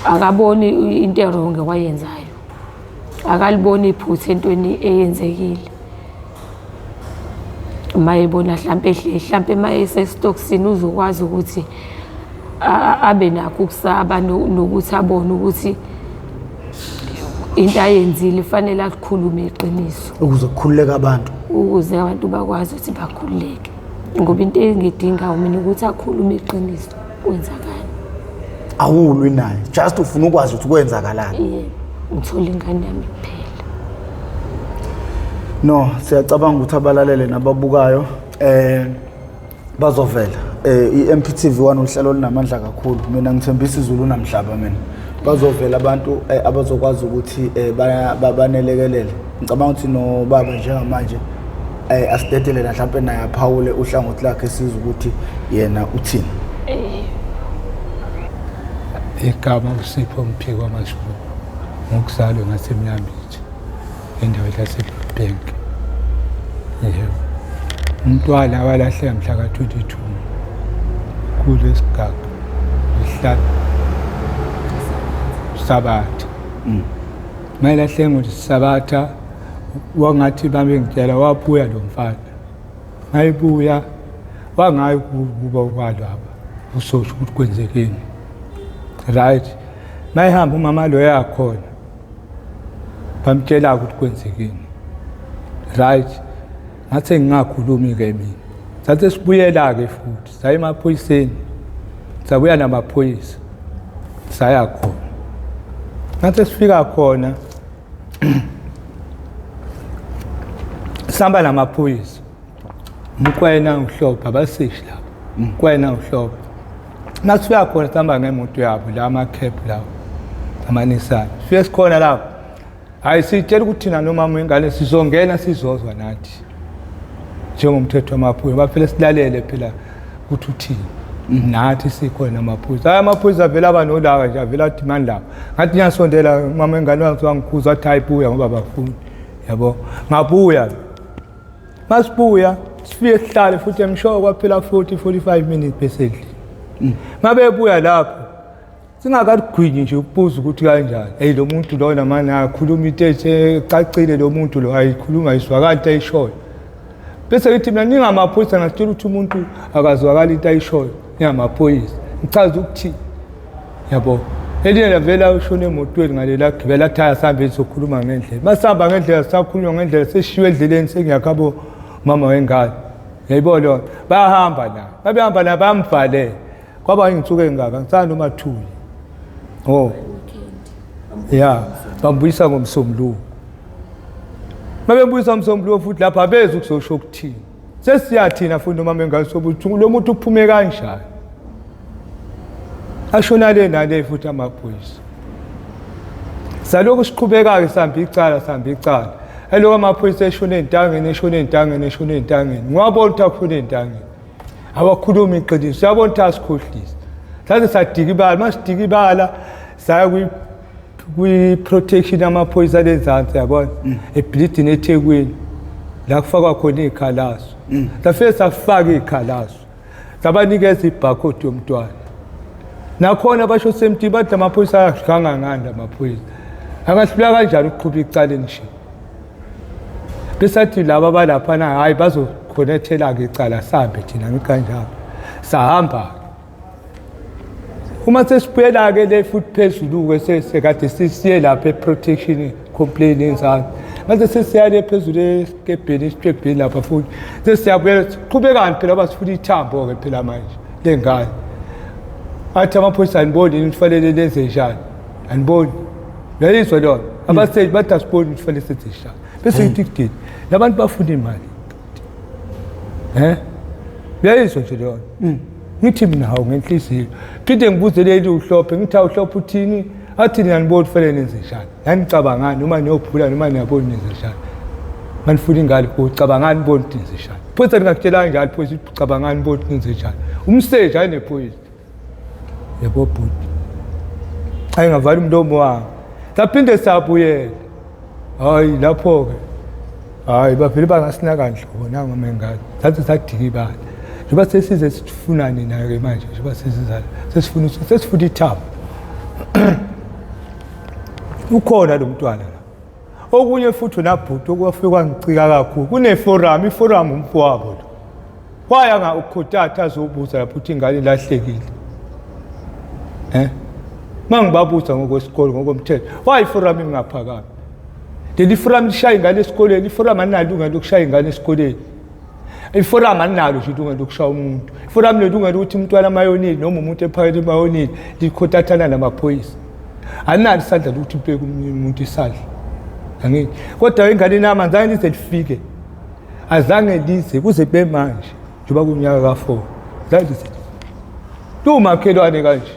akaboni into eronge wayenzayo, akaliboni iphutha entweni eyenzekile. Uma ebona hlampe ehleli, hlampe uma esesitokisini uzokwazi ukuthi abe nakho ukusaba nokuthi abone ukuthi into ayenzile ifanele akukhulume iqiniso,
ukuze kukhululeke abantu,
ukuze abantu bakwazi ukuthi bakhululeke. Ngoba into engidingayo mina ukuthi akhulume iqiniso, kwenzakalani.
Awulwi naye, just ufuna ukwazi ukuthi kwenzakalani.
Yebo, ngithola ingane yami kuphela.
No, siyacabanga ukuthi abalalele nababukayo bazovela. I-MPTV 1 uhlelo olunamandla kakhulu. Mina ngithembisa izulu namhlaba mina. Bazovela abantu abazokwazi ukuthi banelekelele. Ngicabanga ukuthi nobaba njengamanje asidedele mhlawumbe naye aphawule uhlangothi lakhe sizwe ukuthi yena uthini.
Igama uSipho Mphiko Mashuru, ngokuzalwa ngaseMnambithi endaweni yaseBank. Yebo. Umntwana walahleka mhla ka-22 kulesigaba mhla Sabatha. Mayelahleka ngoSabatha, wangathi babengitshela wabuya lo mfana. Mayibuya wangayi kuba kwalaba usosho ukuthi kwenzekeni. Right. Mayihamba umama lo yakhona bamtshela ukuthi kwenzekeni. Right. Ngathi ngingakhulumi ke mina. Sathe sibuyela ke futhi saya emaphoyiseni. Sabuya namaphoyisa. Saya khona. Ngathi sifika khona sihamba namaphoyisa. Mkwena uHlophe abaseshi lapho. Mkwena uHlophe. Nasifika khona sihamba ngemoto yabo la ama-cab lawo ama-Nissan. Sifike sikhona lapho. Hayi, sitshela ukuthi thina nomama wengane sizongena sizozwa nathi njengomthetho wamaphoyisa, baphela silalele phela ukuthi uthini nathi sikhona amaphoyisa. Hayi, amaphoyisa avele aba nolaka nje, avele athi mani lapha. Ngathi ngiyasondela, umama wengane wangikhuza wathi hayi buya ngoba abafuni, yabo. Ngabuya, masibuya sifike sihlale futhi emsho kwaphela futhi 45 minutes bese endlini. Mabebuya lapho singakagwinyi nje ukubuza ukuthi kanjani, hey lo muntu lona manje akhuluma into ecacile, lo muntu lo ayikhuluma ayizwakali into ayishoyo. Bese ngithi mina ningamaphoyisa, ngasitshela ukuthi umuntu akazwakali into ayishoyo, ningamaphoyisa ngichaza ukuthini, yabo. Elinye lavela ushona emotweni ngalela gibela athi asambe sizokhuluma ngendlela. Masihamba ngendlela sisakhulunywa ngendlela, sesishiwe endleleni sengiyakhabo mama wengane, yayibona lona. Bayahamba la, babehamba la bayamvalela, kwaba iy'nsuku ey'ngaka ngisana noma 2. Oh ya, bambuyisa ngomsombuluko. Mabembuyisa ngomsombuluko futhi lapha abezi ukuzosho ukuthini. Sesiyathina futhi noma mengane sokuthi lo muntu uphume kanjani, ashona le nale futhi amaphoyisa. Salokhu siqhubeka-ke sihamba icala, sihamba icala, elokhu amaphoyisa eshona ey'ntangeni, eshona ey'ntangeni, eshona ey'ntangeni. Ngiwabona ukuthi akhona ey'ntangeni, awakhulumi iqiniso, uyabona ukuthi asikhohlisa. Saze sadika ibala, masidika ibala Saya kwi-protection yamaphoyisa lezansi yabona ebhilidini eThekwini la kufakwa khona iy'khalazo. Safike safaka iy'khalazo, sabanikeza ibhakhodi yomntwana. Nakhona basho semti bathi amaphoyisa ayahlanga ngani lamaphoyisa, angahlula kanjani ukuqhuba icala nje. Besathi laba balaphana hhayi bazokhonethela-ke icala, sihambe thina ngikanjalo. Sahamba-ke. Uma sesibuyela-ke le futhi phezulu-ke sekade sisiye lapha e-protection complaint enzansi, mase sesiya le phezulu esikebheni esitwebheni lapha futhi sesiyabuyela, siqhubekani phela uba sifuna ithambo-ke phela manje lengane. Athi amaphoyisa aniboni yini kufanele nenze njani, aniboni? Uyayizwa leyo nto? Abaseshi bathi asiboni ukuthi kufanele senze njani. Bese ngithi kudini labantu bafuna imali, uyayizwa nje leyo nto? Ngithi mina hawu ngenhliziyo, phinde ngibuze leli uhlophe, ngithi hawu hlophe uthini? Athi niyanibona kufanele nenze njani, nanicabangani noma niyobhula noma niyabona nenze njani, manifuna ingane ucabangani bona ukuthi nenze njani. Phoyisa lingakutshelanga njalo phoyisa ukuthi ucabangani bona ukuthi nenze njani, umseshi hayi nephoyisa. Yebo bhuti, hayi ngavala umlomo wami. Saphinde sabuyela, hayi lapho-ke hayi bavele bangasinaka nhlobo nangomengane, sathi sadikibala njengoba sesize sifunani nayo-ke manje, njengoba sesizala sesifuna sesifuna ithambo. Ukhona lo mntwana la. Okunye futhi nabhuti okwafike kwangicika kakhulu, kuneforum, iforum umfowabo lo waya nga ukhothatha azobuza lapho ukuthi ingane ilahlekile. Mangibabuza ngokwesikole ngokomthetho, why iforum ingaphakami? Leli forum lishaya ingane esikoleni, iforum alinalo ilungelo lokushaya ingane esikoleni. Iforum alinalo nje ilungelo lokushaya umuntu. Iforum lelungelo ukuthi umntwana amayonile noma umuntu ephakele emayonile likhothathana namaphoyisa. Alinalo isandla lokuthi ubeke umuntu isandla. Angithi kodwa ingane nami azange lize lifike, azange lize kuze kube manje njengoba kunyaka ka-4 zange lize lumakhelwane kanje.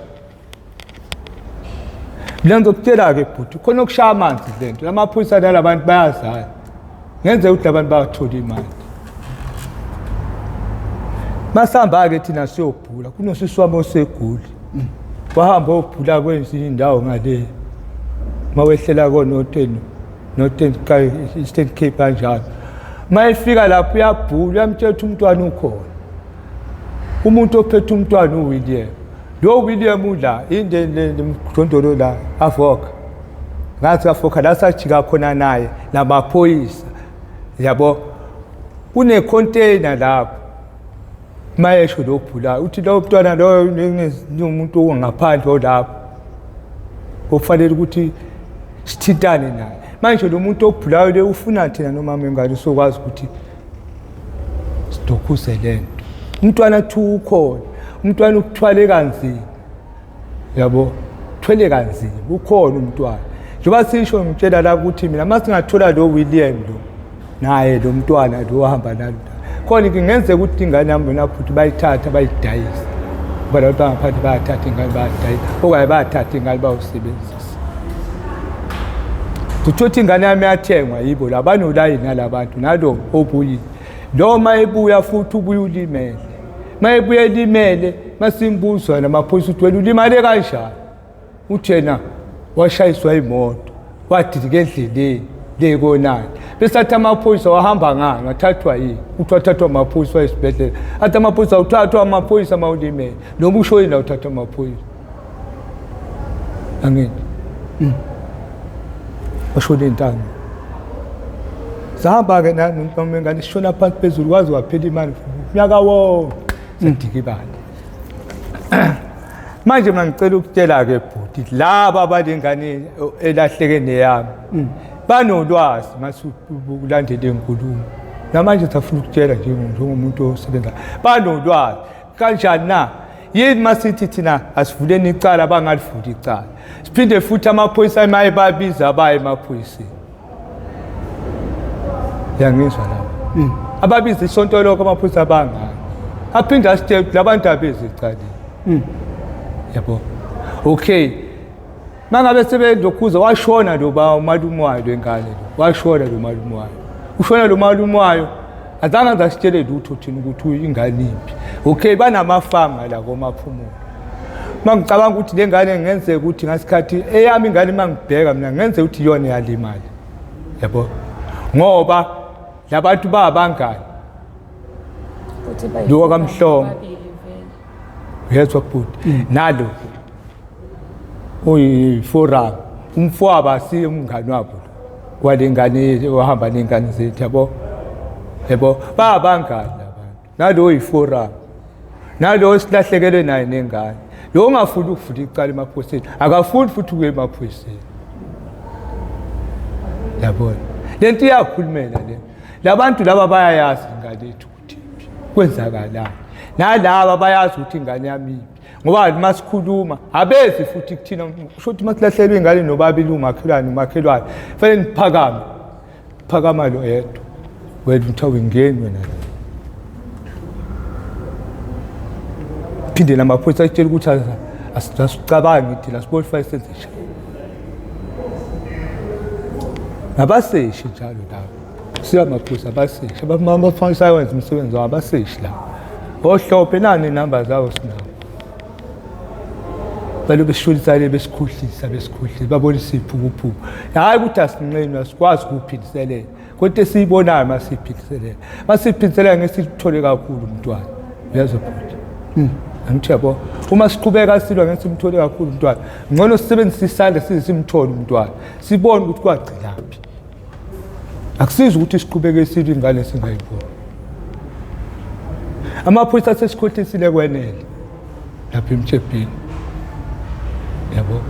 Mina ngizokutshela-ke bhuti, khona okushaya amanzi le nto, lamaphoyisa nalabantu bayazana, ngenzeka ukuthi labantu bayathola imali. Masihamba-ke thina siyobhula, kunosisi wami oseguli, wahamba obhula kwezinye indawo ngale, mawehlela koNorthern, Northern Eastern Cape kanjalo. Uma efika lapho uyabhula, uyamtshela ukuthi umntwana ukhona. Umuntu ophethe umntwana uWilliam. Lo William ula inde lemjondolo la avoka. Ngathi avoka la sajika khona naye namaphoyisa. Yabo kune container lapho. Mayesho lo bhula uthi lo mntwana loyo umuntu ongaphandle olapho. Okufanele ukuthi sithintane naye. Manje lo muntu obhulayo le ufuna thina nomama engane sokwazi ukuthi sidokhuse lento. Umntwana thi ukhona, umntwana ukuthwale kanzima, yabo, thwele kanzima, ukhona umntwana. Njengoba sisho ngitshela la ukuthi mina uma singathola lo William lo naye lo mntwana lo ohamba nalo khona, kungenzeka ukuthi ingane yami mina futhi bayithatha bayidayise, ngoba labo bangaphandle bayathatha ingane bayadayisa, okanye bayathatha ingane bayosebenzisa. Kuthiwa ukuthi ingane yami yathengwa yibo la banolayini nalabantu, nalo obuyile lo uma ebuya futhi ubuya ulimele, uma ebuya elimele masimbuza namaphoyisa ukuthi wena ulimale kanjani, uthi yena washayiswa imoto wadilika endleleni le konani. Bese athi amaphoyisa wahamba ngani, wathathwa yini? Uthi wathathwa amaphoyisa wayesibhedlela. Athi amaphoyisa uthathwa amaphoyisa uma ulimele, noma usho yini awuthathwa amaphoyisa. Angithi washona intanga. Sahamba-ke nami ngane sishona phansi phezulu, kwaze waphela imali unyaka wonke sadikibala. Manje mina ngicela ukutshela-ke bhuti, laba abalengane elahleke neyami banolwazi masukulandela inkulumo. Namanje safuna ukutshela njengomuntu osebenza, banolwazi kanjani na? Yini masithi thina asivuleni icala, bangalivuli icala. Siphinde futhi amaphoyisa maye babiza abaye emaphoyiseni. Uyangizwa lapho? Ababiza isonto lokho amaphoyisa bangaki. Aphinde asitshele ukuthi labantu abezi ecaleni. Yabo. Okay. Mangabe sebelokhuza washona lo ba umalume wayo lengane lo. Washona lo malume wayo. Ushona lo malume wayo. Azange azasitshele lutho thina ukuthi ingane iphi. Okay, banamafama la koMaphumulo. Uma ngicabanga ukuthi le ngane ngenzeka ukuthi ngasikhathi eyami ingane uma ngibheka mina ngenzeka ukuthi iyona eyalimala, yabo, ngoba labantu babangani lo kaMhlongo, uyezwa bhuti, nalo uyi-forum umfowabo asiye umngani wabo lo wale ngane wahamba ney'ngane zethu, yabo, yabo, babangani labantu. Nalo uyi-forum, nalo silahlekelwe naye nengane, lo ongafuni ukuvula icala emaphoyiseni akafuni futhi ukuya emaphoyiseni, yabona. Le nto iyakhulumela le, labantu laba bayayazi ingane yethu ukuthi iphi, kwenzakalani, nalaba bayazi ukuthi ingane yami iphi, ngoba uma sikhuluma abezi futhi kuthina. Kusho ukuthi uma silahlelwe ingane nobabili, umakhelwane umakhelwane, fanele niphakame, phakama lo yedwa, wena uthi awungeni wena la. Phinde namaphoyisa atshela ukuthi asicabangi thina, sibone fanele senze njani. Nabaseshi njalo labo, siyamaphoyisa abaseshi, amaphoyisa ayenza umsebenzi wabo, abaseshi la ohlophe nani inamba zawo sinawo. Balo besishulisane, besikhohlisa, besikhohlisa, babonisa iphukuphuku. Hhayi ukuthi asinqeni, asikwazi ukuphindiselela, kodwa esiyibonayo masiyiphindiselela, masiyiphindiselela ngeke sithole kakhulu umntwana, uyezwa bhuti? Angithi yabo, uma siqhubeka silwa ngeke simthole kakhulu umntwana. Ngcono sisebenzise isandla size simthole umntwana, sibone ukuthi kwagcinaphi. Akusizi ukuthi siqhubeke silwe ingane singayiboni. Amaphoyisa asesikhohlisile kwenele lapha emtshebhini, yabo.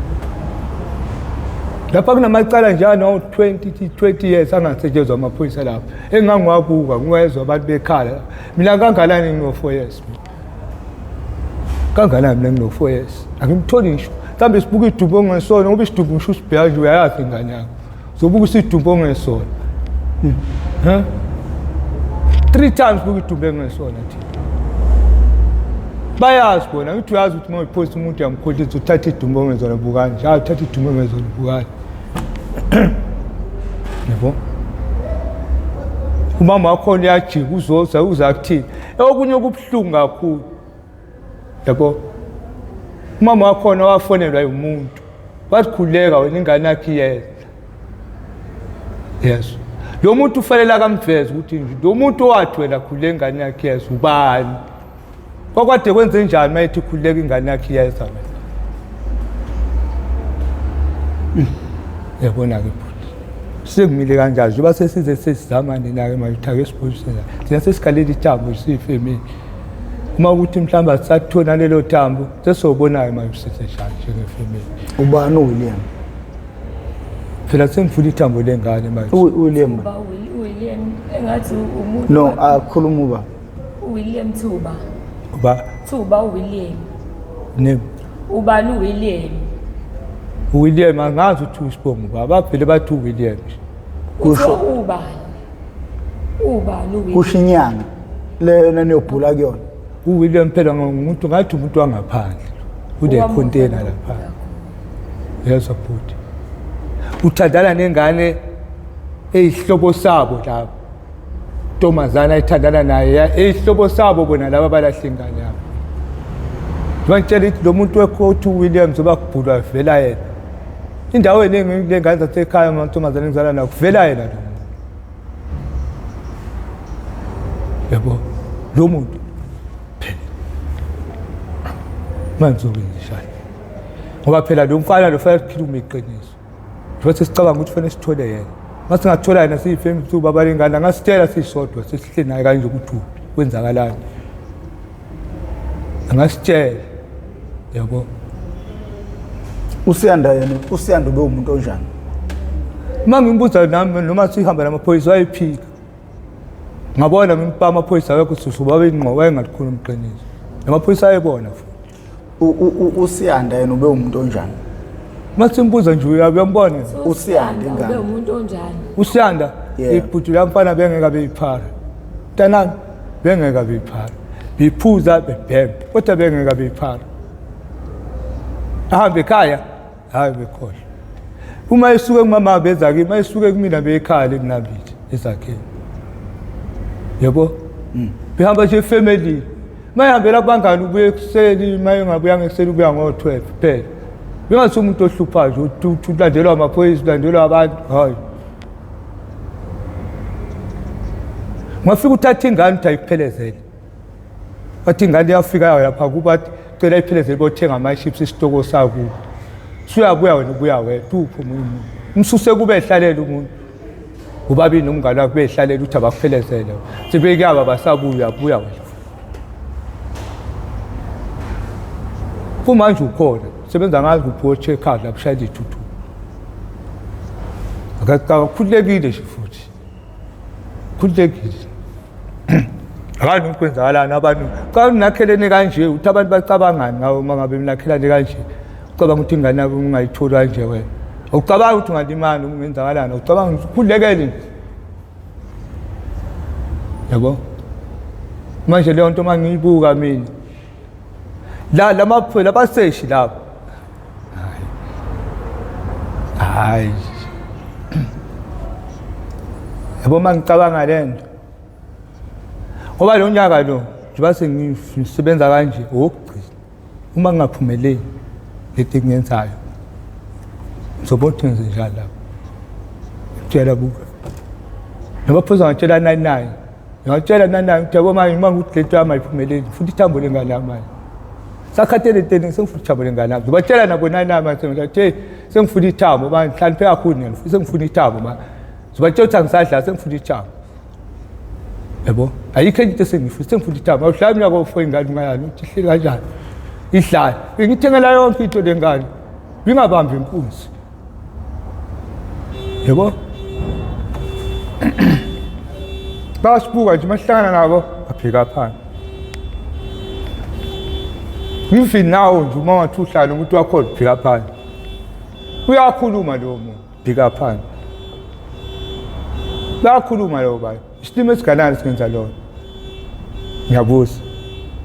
Lapha kunamacala nje ano-20 20 years angasetshenzwa amaphoyisa lapha, engangiwabuka ngiwezwa abantu bekhala. Mina kanganani ngino-4 years mina, kanganani mina ngino-4 years, angimtholi ngisho. Mhlawumbe sibuka idumbu ongesona, ngoba isidumbu ngisho usibheka nje uyayazi ingane yakho. Zobuka isidumbu ongesona, huh? Three times buka idumbu engesona thina, bayazi bona. Ngithi uyazi ukuthi uma uyiphoyisa umuntu uyamkhohlisa, uthatha idumbu ongezona, bukani nje, hayi, uthatha idumbu ongezona, bukani, yabo. Umama wakhona uyajika, uzoza uza kuthini. Okunye okubuhlungu kakhulu, yabo, umama wakhona wafonelwa umuntu wathi khuleka wena, ingane yakhe iyeza. Yes, lo muntu ufanele akamveze ukuthi nje lo muntu owathi wena khuleka ingane yakhe iyeza ubani, kwakwade kwenze njani uma ethi khuleka ingane yakhe iyeza wena. Yabona-ke bhuti, sekumile kanjani njengoba sesize sesizama nina-ke manje ukuthi ake sibuyisela thina sesigalela ithambo siyifemeli, uma ukuthi mhlawumbe asisatholi nalelo thambo, sesobonayo manje sisenjani njengefemeli.
Ubani uWilliam?
Phela sengifuna ithambo lengane manje.
UWilliam.
Uba William engathi umuntu.
No, akhuluma uba.
William Thuba.
Uba
Thuba William.
Ne
Ubani uWilliam?
uWilliam angazi ukuthi usibongo baba, bavele bathi uWilliam nje.
Kusho
Kuthiwa ubani? Ubani uWilliam?
Kusho inyanga le niyobhula kuyona.
uWilliam phela ngumuntu ngathi umuntu wangaphandle kule container lapha, yezwa bhuti, uthandana nengane eyihlobo sabo lapho, ntombazana ayithandana naye eyihlobo sabo bona laba balahla ingane yabo. Bangitshela ukuthi lo muntu wekhothi uWilliams obakubhulwa vela yena indawo eningi lengane zasekhaya, amantombazane engizala nawo, kuvela yena lo muntu, yabo, lo muntu phela manje uzokwenza ngoba phela lo mfana lo fanele kukhulume iqiniso, njengoba sesicabanga ukuthi fanele sithole yena. Uma singathola yena siyifemeli siwubaba balengane, angasitshela sisodwa sesihleli naye kanje ukuthi uphi, kwenzakalani, angasitshela, yabo.
Usiyanda yena, uSiyanda ube umuntu onjani?
Uma ngimbuza nami noma sihamba namaphoyisa wayephika, ngabona ngimpa amaphoyisa awekho susu babe ingqo, wayengalikhuluma iqiniso, namaphoyisa ayebona futhi.
USiyanda yena ube umuntu onjani?
Uma simbuza nje uyambona.
uSiyanda ingane.
Ube umuntu onjani?
uSiyanda ibhuti lamfana bengeke beyiphara, mntanami, bengeke beyiphara, bephuza bebhembe, kodwa bengeke beyiphara ahambe ekhaya, hayi, bekhohlwa. Uma esuke kumama beza kimi, uma esuke kumina bekhaya lekunambili ezakheni, yabo, behamba nje efamily. Mayihambela kubangani ubuye ekuseni, mayengabuyanga ekuseni ubuya ngo-12 kuphela. Bengase umuntu ohluphayo nje uthi ulandelwa amaphoyisa, ulandelwa abantu, hayi. Ungafika uthatha ingane uthi ayikuphelezele. Wathi ingane iyafika yayo lapha kuba athi cela iphelezele bothenga ama-chips isitoko sakubo. Suyabuya wena ubuya wedwa uphi omunye umuntu. Umsuse kube ehlalela umuntu. Ubabili nomngane wakhe behlalela ukuthi abakuphelezele. Sebekuyaba basabuya uyabuya wena. Kumanje ukhona sebenza ngazi kuphi o-check-out lapho ushayela iy'thuthuku. Akakhululekile nje futhi. Khululekile. Akani ukwenzakalani abantu xa ninakhelene kanje uthi abantu bacabangani ngawe uma ngabe ninakhelane kanje ucabanga ukuthi ingane yakho ungayitholi kanje wena awucabangi ukuthi ungalimali ungenzakalani awucabangi ukuthi ukhululekele nje yabo manje leyo nto uma ngiyibuka mina la lamaphoyisa abaseshi lapho hayi yabo uma ngicabanga le nto ngoba lo nyaka lo njengoba sengisebenza kanje owokugcina uma ngingaphumeleli lento engiyenzayo ngizobona ukuthi ngenze njani lapho tshela buka nabaphuza ngatshela 99 ngatshela 99 ukuthi yabo manje uma ngikuthi lento yami ayiphumeleli futhi ithambo lengane yami manje sakhathele enteni sengifuna ithambo lengane yami ngibatshela nabo 99 manje sengithi hey sengifuna ithambo manje ngihlakaniphe kakhulu mina sengifuna ithambo manje ngibatshela ukuthi angisadla sengifuna ithambo yabo ayikho enye into esengifuna sengifuna ithambo awuhlali umnyaka ofo ingane ungayani ukuthi ihleli kanjani idlale bengithengela yonke into le ngane bingabambi inkunzi yabo basibuka nje mahlangana nabo babheka phansi even nawo nje uma ngathi uhlala umuntu wakho ubheka phansi uyakhuluma lowo muntu bheka phansi bayakhuluma lowo bantu isilimo esiganani singenza lona ngiyabuza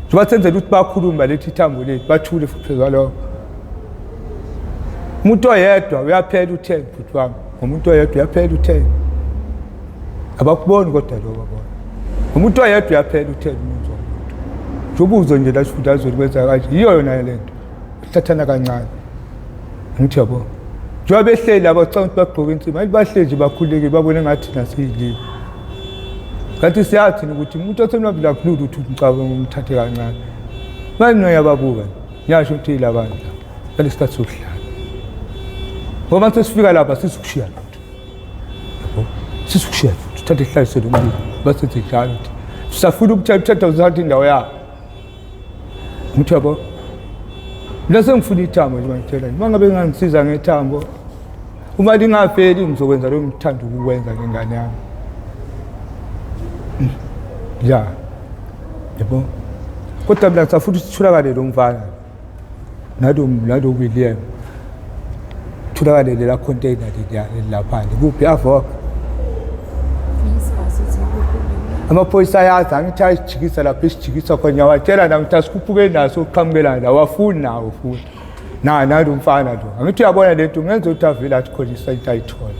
njengoba senzela ukuthi bakhulume balethe ithambo lethu bathule futhi phezu kwalokho umuntu oyedwa uyaphela u-ten bhuti wami ngomuntu oyedwa uyaphela u-ten abakuboni kodwa lokho bona umuntu oyedwa uyaphela u-ten umuntu womuntu njengoba uzwe nje la sifundazweni kwenza kanje yiyo yona le nto thathana kancane ngithi yabo njengoba behleli laba ucanga ukuthi bagqoke insima ayi bahleli nje bakhululekile babone ngathi thina siyilile kanti siyazi thina ukuthi umuntu osemlambile akulula ukuthi umcabange umthathe kancane manje mina ngiyababuka ngiyasho ukuthi yila bantu la balesikhathi sokudlala ngoba sesifika lapha sizukushiya lutho yabo sizukushiya lutho thathe ihlalise lo mlilo basenze njalo ukuthi sisafuna ukuthatha uthatha indawo yabo ngithi yabo mina sengifuna ithambo nje mangitshela uma ngabe ngangisiza ngethambo uma lingafeli ngizokwenza lokho ngithanda ukukwenza ngengane yami ya yabo kodwa mina ngisafuna ukuthi sitholakale lo mfana nalo nalo William tholakale lela container leliya laphandle kuphi avok amaphoyisa ayazi angithi ayisijikisa lapho isijikisa khona ngiyawatshela nami ukuthi asikhuphuke naso uqhamukelana la wafuni nawo futhi na nalo mfana lo angithi uyabona le nto ngenza ukuthi avele athi khona isayinto ayithole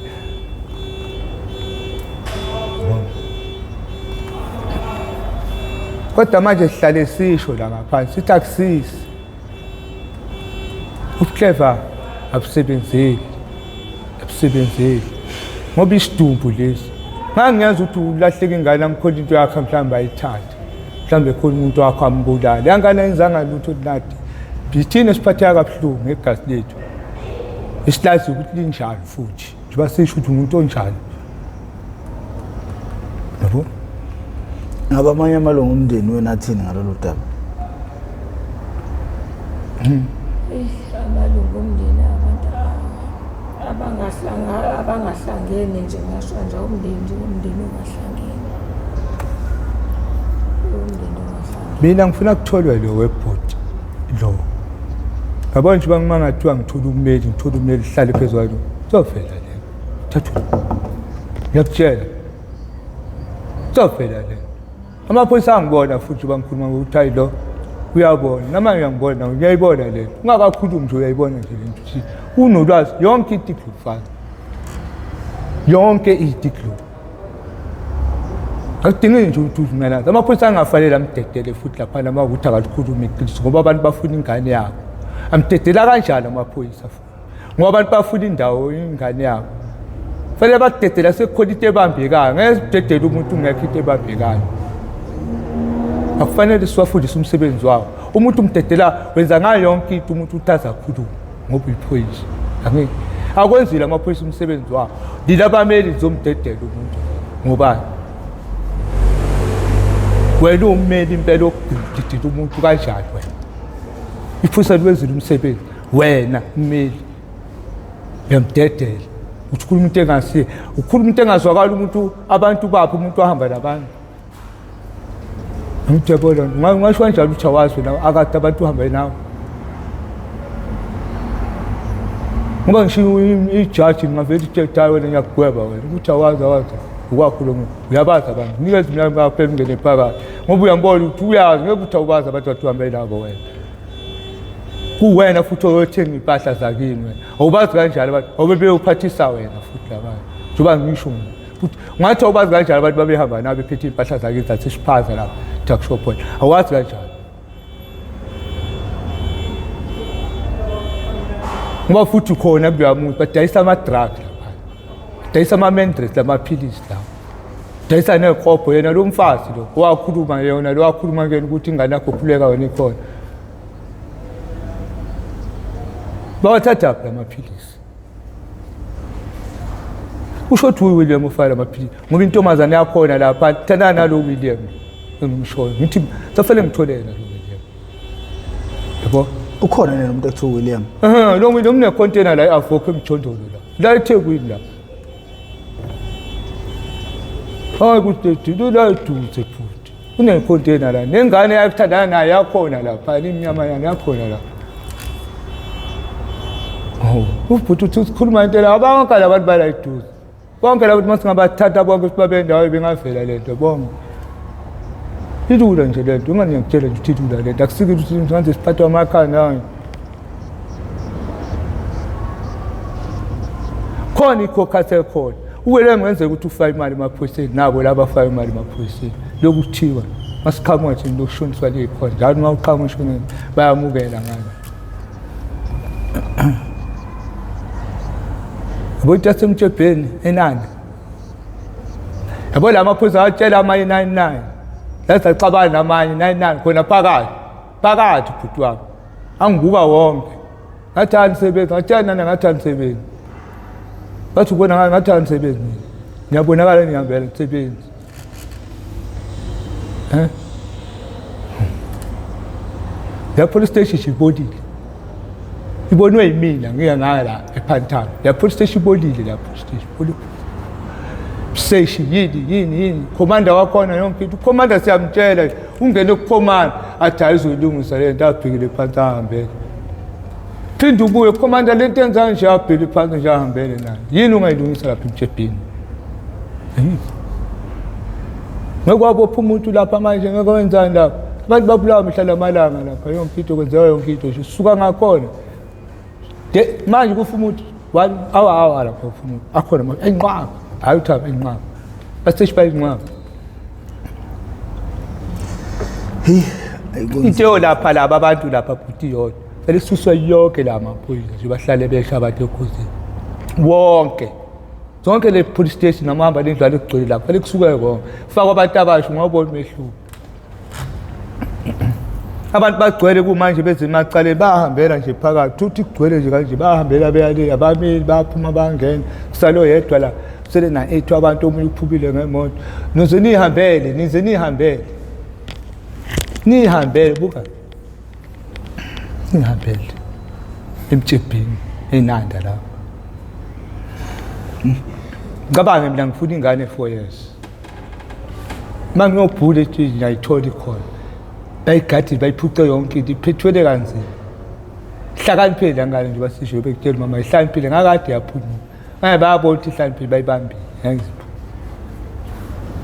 kodwa manje sihlale sisho la ngaphansi sithi akusisi ubuclever abusebenzeli abusebenzeli ngoba isidumbu lesi ngangiyazi ukuthi ulahleka ingane amkhona into yakhe mhlawumbe ayithathe mhlawumbe khona umuntu wakho ambulale yangane ayenzanga lutho nadi yithina esiphatheka kabuhlungu ngegazi lethu esilazi ukuthi linjani futhi njengoba sisho ukuthi umuntu onjani yabo
Ngabe amanye amalungu omndeni wena athini ngalolu daba?
Amalungu omndeni abantu abangahlangene nje ngasho nje umndeni nje umndeni ongahlangene. Umndeni ongahlangene.
Mina ngifuna kutholwe lo webhodi lo. Yabona nje uma ngathiwa ngithola ummeli ngithola ummeli hlale phezu kwalo. Kuzovela le. Thatha. Ngiyakutshela. Kuzovela le. Amaphoyisa angibona futhi bangikhuluma ngokuthi hayi lo uyabona namanje uyangibona ngiyayibona le nto ungakakhulumi nje uyayibona nje le nto ukuthi unolwazi yonke into iglufana yonke into iglu Akudingeki nje ukuthi uvumelane. Amaphoyisa angafanele amdedele futhi laphana uma ukuthi akalikhulumi iqiniso ngoba abantu bafuna ingane yabo. Amdedela kanjani amaphoyisa futhi? Ngoba abantu bafuna indawo ingane yabo. Fanele bakudedela sekukhona into ebambekayo. Ngeke sidedele umuntu ungekho into ebambekayo. Akufanele siwafundise umsebenzi wawo. Umuntu umdedela wenza ngayo yonke into umuntu uthi azakhuluma ngoba uyiphoyisa. Angeke. Akwenzile amaphoyisa umsebenzi wawo. Lila abameli zomdedela umuntu ngobani? Wena ummeli impela okudidila umuntu kanjani wena? Iphoyisa liwenzile umsebenzi wena mmeli uyamdedela uthi ukhuluma into engasiye ukhuluma into engazwakali umuntu abantu baphi umuntu ahamba nabantu ngithi yabona ngasho kanjalo ukuthi awazi wena akade abantu uhambe nawe ngoba ngisho ijaji ngingavele ithi hayi wena ngiyakugweba wena ukuthi awazi awazi ukwakho lo muntu uyabazi abantu nikeza umyalo phela ungene phakathi ngoba uyambona ukuthi uyazi ngeke ukuthi awubazi abantu bathi uhambe nabo wena kuwena futhi oyothenga impahla zakini wena awubazi kanjalo abantu awube beyophathisa wena futhi labantu njengoba ngisho mina futhi ungathi awubazi kanjalo abantu babehamba nabo bephethe iy'mpahla zakini zaseshiphaza lapha tuck shop wena awazi kanjalo ngoba futhi khona kuloya muntu badayisa ama-drug lapha badayisa ama-mandres lamaphilisi lawo dayisa nekhopho yena lo mfazi lo wakhuluma yona lo wakhuluma kuyena ukuthi ingane yakho khuleka wena ikhona bawathathaphi lamaphilisi Usho ukuthi uWilliam ufaka amaphilisi ngoba intombazane yakhona lapha thandana nalo William engimshoyo. Ngithi safanele ngithole yena lo William. Yabo?
Ukhona yena umuntu ekuthiwa William.
Eh, lo William une container la eAfrika emjondolo la. La eThekwini la. Hayi kuthi la eduze futhi. Une container la. Nengane ayithandana naye yakhona lapha, imnyama yana yakhona la. Oh, ubhuti uthi usikhuluma into la bonke labantu bala eduze. Bonke labantu masingabathatha bonke sibabe ndawo bengavela lento bonke. Ilula nje lento, ungani ngiyakutshela nje ukuthi ilula lento. Akusike ukuthi ngaze siphathwe amakhanda. Khona ikhokha sekhona. Uwele ngenzeka ukuthi ufake imali emaphoyiseni nabo laba faka imali emaphoyiseni. Lokhu kuthiwa masiqhamuka nje lokushoniswa likhona njalo uma uqhamuka ushonile bayamukela ngalo. Yabo into yasemtshebheni enani. Yabo la maphoyisa atshela amanye 99. Laze axabana namanye 99 khona phakathi. Phakathi bhuti wami. Angibuka wonke. Ngathi anisebenzi, ngathi nana ngathi anisebenzi. Bathi ubona ngathi anisebenzi mina. Ngiyabonakala ngihambela ngisebenzi. Eh? La police station ibolile. Ibonwe yimina ngiya ngala ePhantam. La police station ibolile la police station. Police station yini yini yini commander wakhona yonke into. Commander siyamtshela ungene kucommander athi hayi uzoyilungisa le nto abhekile phansi ahambele. Phinde ubuye commander lento enza nje abhekile phansi nje ahambele nayo. Yini ungayilungisa lapha emtshebhini? Ngeke wabopha umuntu lapha manje ngeke wenzani lapha. Abantu babulawa mihla lamalanga lapha yonke into kwenzeka yonke into nje suka ngakhona. De manje kufa umuntu one hour hour lapha kufa umuntu akhona manje enqwaba hayi uthaba enqwaba. Baseshi bayinqwaba.
Hey,
into lapha laba abantu lapha bhuti yodwa. Selisuswa yonke la maphoyisa nje bahlale besha abantu ekhosini. Wonke. Zonke le police station namahamba lendlu aligcwele lapha fanele kusuke konke kufakwa abantu abasha ungawubona umehluko abantu bagcwele kumanje beze emacaleni bayahambela nje phakathi uthi kugcwele nje kanje bayahambela beyale abameli bayaphuma bayangena kusale oyedwa la kusele na-eight abantu omunye uphumile ngemoto nize niyihambele nize niyihambele niyihambele buka Ngihambele emtshebheni enanda lapho. Ngicabange mina ngifuna ingane 4 years. Uma ngiyobhula etshini ngiyayithola ikhona. Bayigadile bayiphuce yonke into iphethwele kanzima. Hlakaniphile la ngane nje basisho bekutshela mama ihlakaniphile ngakade yaphunyuka. Manje bayabona ukuthi ihlakaniphile bayibambile. Ngeke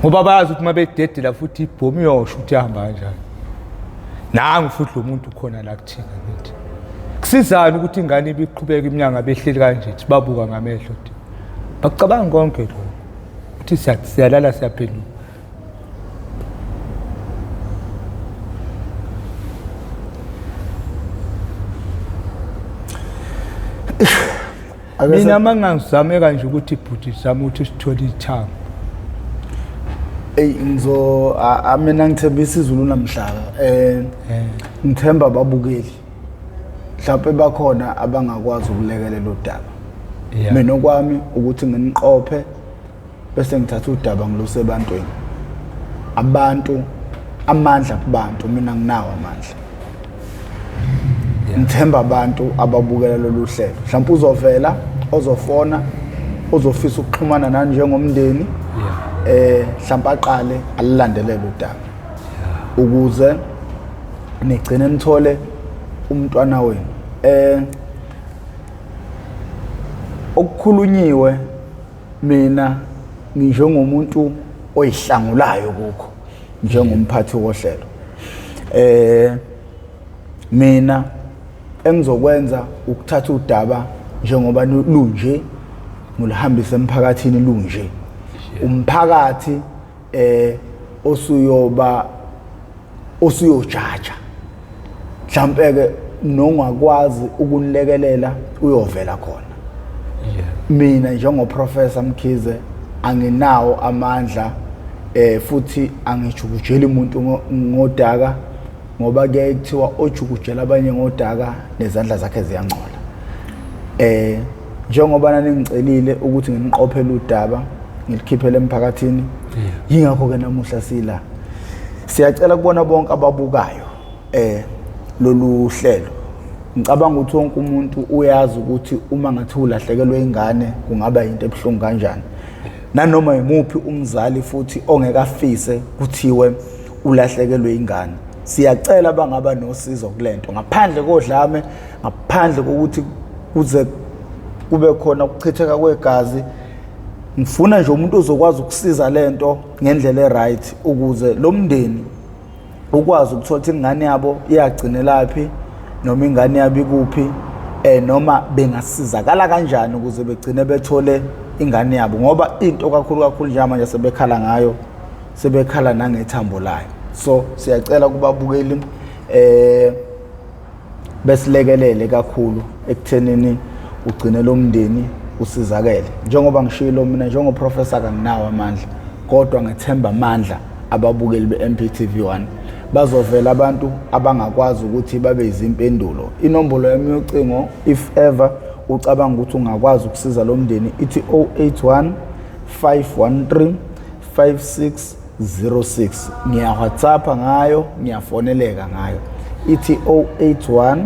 ngoba bayazi ukuthi uma bededela futhi ibhomu iyosho ukuthi ihamba kanjani nangu futhi lo muntu ukhona la kuthina ngithi kusizani ukuthi ingane ibiqhubeka iminyanga behleli kanje babuka ngamehlo bakucabanga konke lokho ukuthi siyalala siyaphenduka. Mina mangangizameka nje ukuthi bhuti zama ukuthi sithole ithambo.
Ey ngizo mina ngithemba isiZulu namhlaka. Ngithemba ababukeli. Mhlawumbe bakhona abangakwazi ukulekelela udaba. Mina okwami ukuthi nginiqophe bese ngithatha udaba ngiluse ebantwini. Abantu amandla kubantu, mina nginawo amandla. Ngithemba abantu ababukela lolu hlelo. Mhlawumbe uzovela ozofona ozofisa ukuxhumana nani njengomndeni. Mhlawumbe aqale alilandelele udaba. Ukuze nigcine nithole umntwana wenu. Okukhulunyiwe mina nginjengomuntu oyihlangulayo kukho njengomphathi wohlelo. Mina engizokwenza ukuthatha udaba njengoba lunje ngilihambise emphakathini lunje. Umphakathi osuyoba osuyojaja mhlambe ke nongakwazi ukunilekelela uyovela khona. Mina njengoProfessor Mkhize anginawo amandla, futhi angijukujeli umuntu ngodaka, ngoba kuyaye kuthiwa ojukujela abanye ngodaka nezandla zakhe ziyangcola. Njengoba naningicelile ukuthi nginiqophele udaba ngilikhiphele emphakathini, yingakho ke namuhla sila. Siyacela kubona bonke ababukayo lolu hlelo. Ngicabanga ukuthi wonke umuntu uyazi ukuthi uma ngathi ulahlekelwe ingane kungaba into ebuhlungu kanjani. Nanoma yimuphi umzali futhi ongeke afise kuthiwe ulahlekelwe ingane. Siyacela bangaba nosizo kulento ngaphandle kodlame, ngaphandle kokuthi kuze kube khona ukuchitheka kwegazi. Ngifuna nje umuntu ozokwazi ukusiza lento ngendlela eright ukuze lo mndeni ukwazi ukuthola ukuthi ingane yabo iyagcinelaphi noma ingane yabo ikuphi, noma bengasizakala kanjani ukuze begcine bethole ingane yabo, ngoba into kakhulu kakhulu njengamanje sebekhala ngayo, sebekhala nangethambo layo. So siyacela kubabukeli besilekelele kakhulu ekuthenini ugcine lo mndeni usizakele. Njengoba ngishilo mina njengoprofessor kanginawo amandla, kodwa ngethemba amandla ababukeli be-MPTV1. Bazovela abantu abangakwazi ukuthi babe izimpendulo. Inombolo yami yocingo, if ever ucabanga ukuthi ungakwazi ukusiza lo mndeni, ithi 081 513 5606. Ngiya WhatsApp ngayo, ngiyafoneleka ngayo. Ithi 081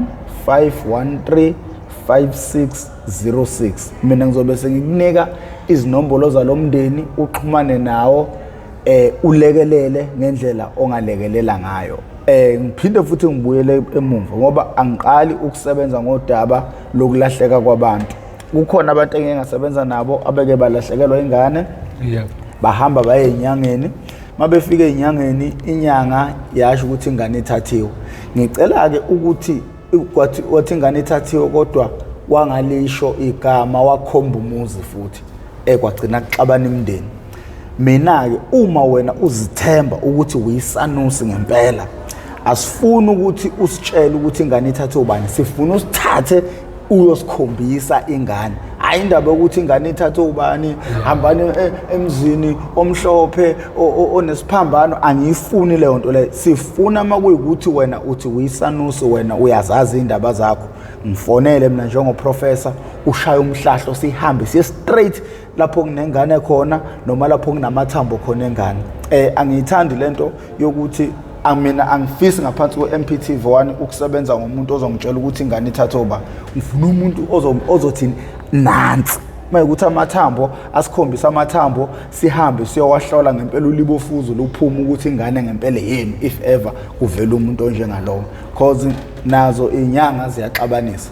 513 5606. Mina ngizobe sengikunika izinombolo zalomndeni, uxhumane nawo, ulekelele ngendlela ongalekelela ngayo. Ngiphinde futhi ngibuyele emumva ngoba angiqali ukusebenza ngodaba lokulahleka kwabantu. Kukhona abantu engike ngasebenza nabo abeke balahlekelwa ingane. Bahamba baye enyangeni. Mabefika enyangeni, inyanga yasho ukuthi ingane ithathiwe. Ngicela ke ukuthi wathi ingane ithathiwe kodwa wangalisho igama, wakhomba umuzi futhi ekwagcina kuxabana imindeni. Mina ke uma wena uzithemba ukuthi uyisanusi ngempela, asifuni ukuthi usitshele ukuthi ingane ithathwe ubani, sifuna usithathe uyosikhombisa ingane. Hayi indaba yokuthi ingane ithathwe ubani, hambani emzini omhlophe onesiphambano, angiyifuni leyo nto leyo. Sifuna makuyikuthi wena uthi uyisanusi, wena uyazazi indaba zakho, ngifonele mina njengoprofessor, ushaye umhlahlo, sihambe siye straight lapho kunengane khona noma lapho kunamathambo khona engane. Angiyithandi lento yokuthi mina angifisi ngaphansi kwe-MPTV1 ukusebenza ngomuntu ozongitshela ukuthi ingane ithathwe uba. Ngifuna umuntu ozothi nansi. Mayekuthi amathambo asikhombisa amathambo, sihambe siyowahlola ngempela ulibofuzo luphuma ukuthi ingane ngempela yenu, if ever kuvela umuntu onjengalowo. Cause nazo inyanga ziyaxabanisa,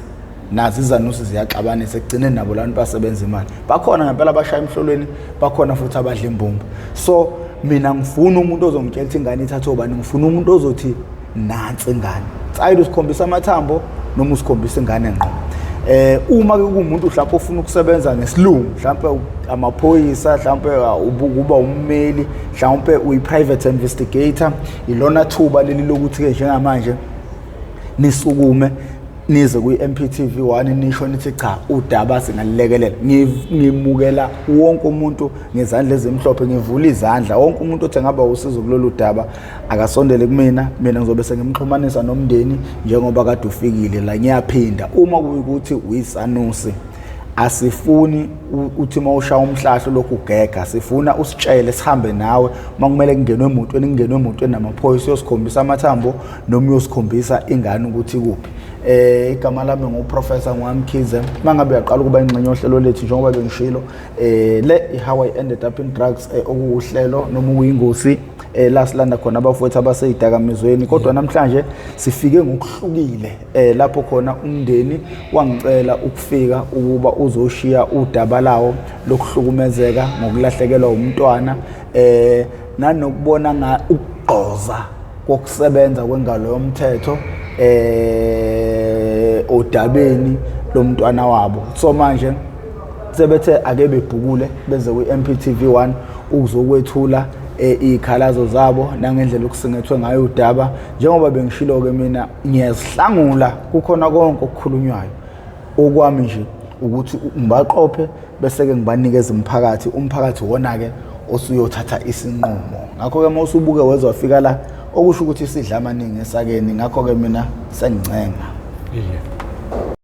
nazo izanusi ziyaxabanisa, ekugcineni nabo labantu basebenza imali. Bakhona ngempela abashaya emhlolweni, bakhona futhi abadla imbumba. So mina ngifuna umuntu ozongitshela ukuthi ingane ithathwe ubani, ngifuna umuntu ozothi nansi ingane. Tsayile usikhombisa amathambo noma usikhombisa ingane ngqo. Uma ke kuwumuntu mhlawumbe ofuna ukusebenza ngesilungu, mhlawumbe amaphoyisa, mhlawumbe ukuba ummeli, mhlawumbe uyi-private investigator, ilona thuba leli lokuthi ke njengamanje nisukume Nize kwi-MPTV 1 nisho nithi cha, udaba singalilekelela. Ngimukela wonke umuntu ngezandla ezimhlophe, ngivula izandla. Wonke umuntu othi engaba usizo kulolu daba akasondele kumina, mina ngizobe sengimxhumanisa nomndeni njengoba kade ufikile la. Ngiyaphinda, uma kuyikuthi uyisanusi, asifuni uthi uma ushaya umhlahlo lokhu ugega, sifuna usitshele sihambe nawe. Uma kumele kungenwe emotweni, kungenwe emotweni namaphoyisa, uyosikhombisa amathambo noma uyosikhombisa ingane ukuthi ikuphi. Igama lami nguProfessor Ngwamkhize. Mangabe uyaqala ukuba ingxenye yohlelo lethu, njengoba bengishilo, le i-How I Ended Up in Drugs, okuwuhlelo noma ukuyingosi la silanda khona abafowethu abaseyidakamizweni, kodwa namhlanje sifike ngokuhlukile, lapho khona umndeni wangicela ukufika ukuba uzoshiya udaba lawo lokuhlukumezeka ngokulahlekelwa umntwana, nanokubona nga ukugqoza kokusebenza kwengalo yomthetho odabeni lomntwana wabo. So manje sebethe ake bebhukule beze kwi-MPTV 1 ukuzokwethula iy'khalazo zabo nangendlela okusingethwe ngayo udaba. Njengoba bengishilo-ke, mina ngiyazihlangula kukhona konke okukhulunywayo. Okwami nje ukuthi ngibaqophe bese-ke ngibanikeza umphakathi, umphakathi wona-ke osuyothatha isinqumo. Ngakho-ke uma usubuke weze wafika la, okusho ukuthi isidla amaningi esakeni. Ngakho-ke mina sengincenga.
Yeah.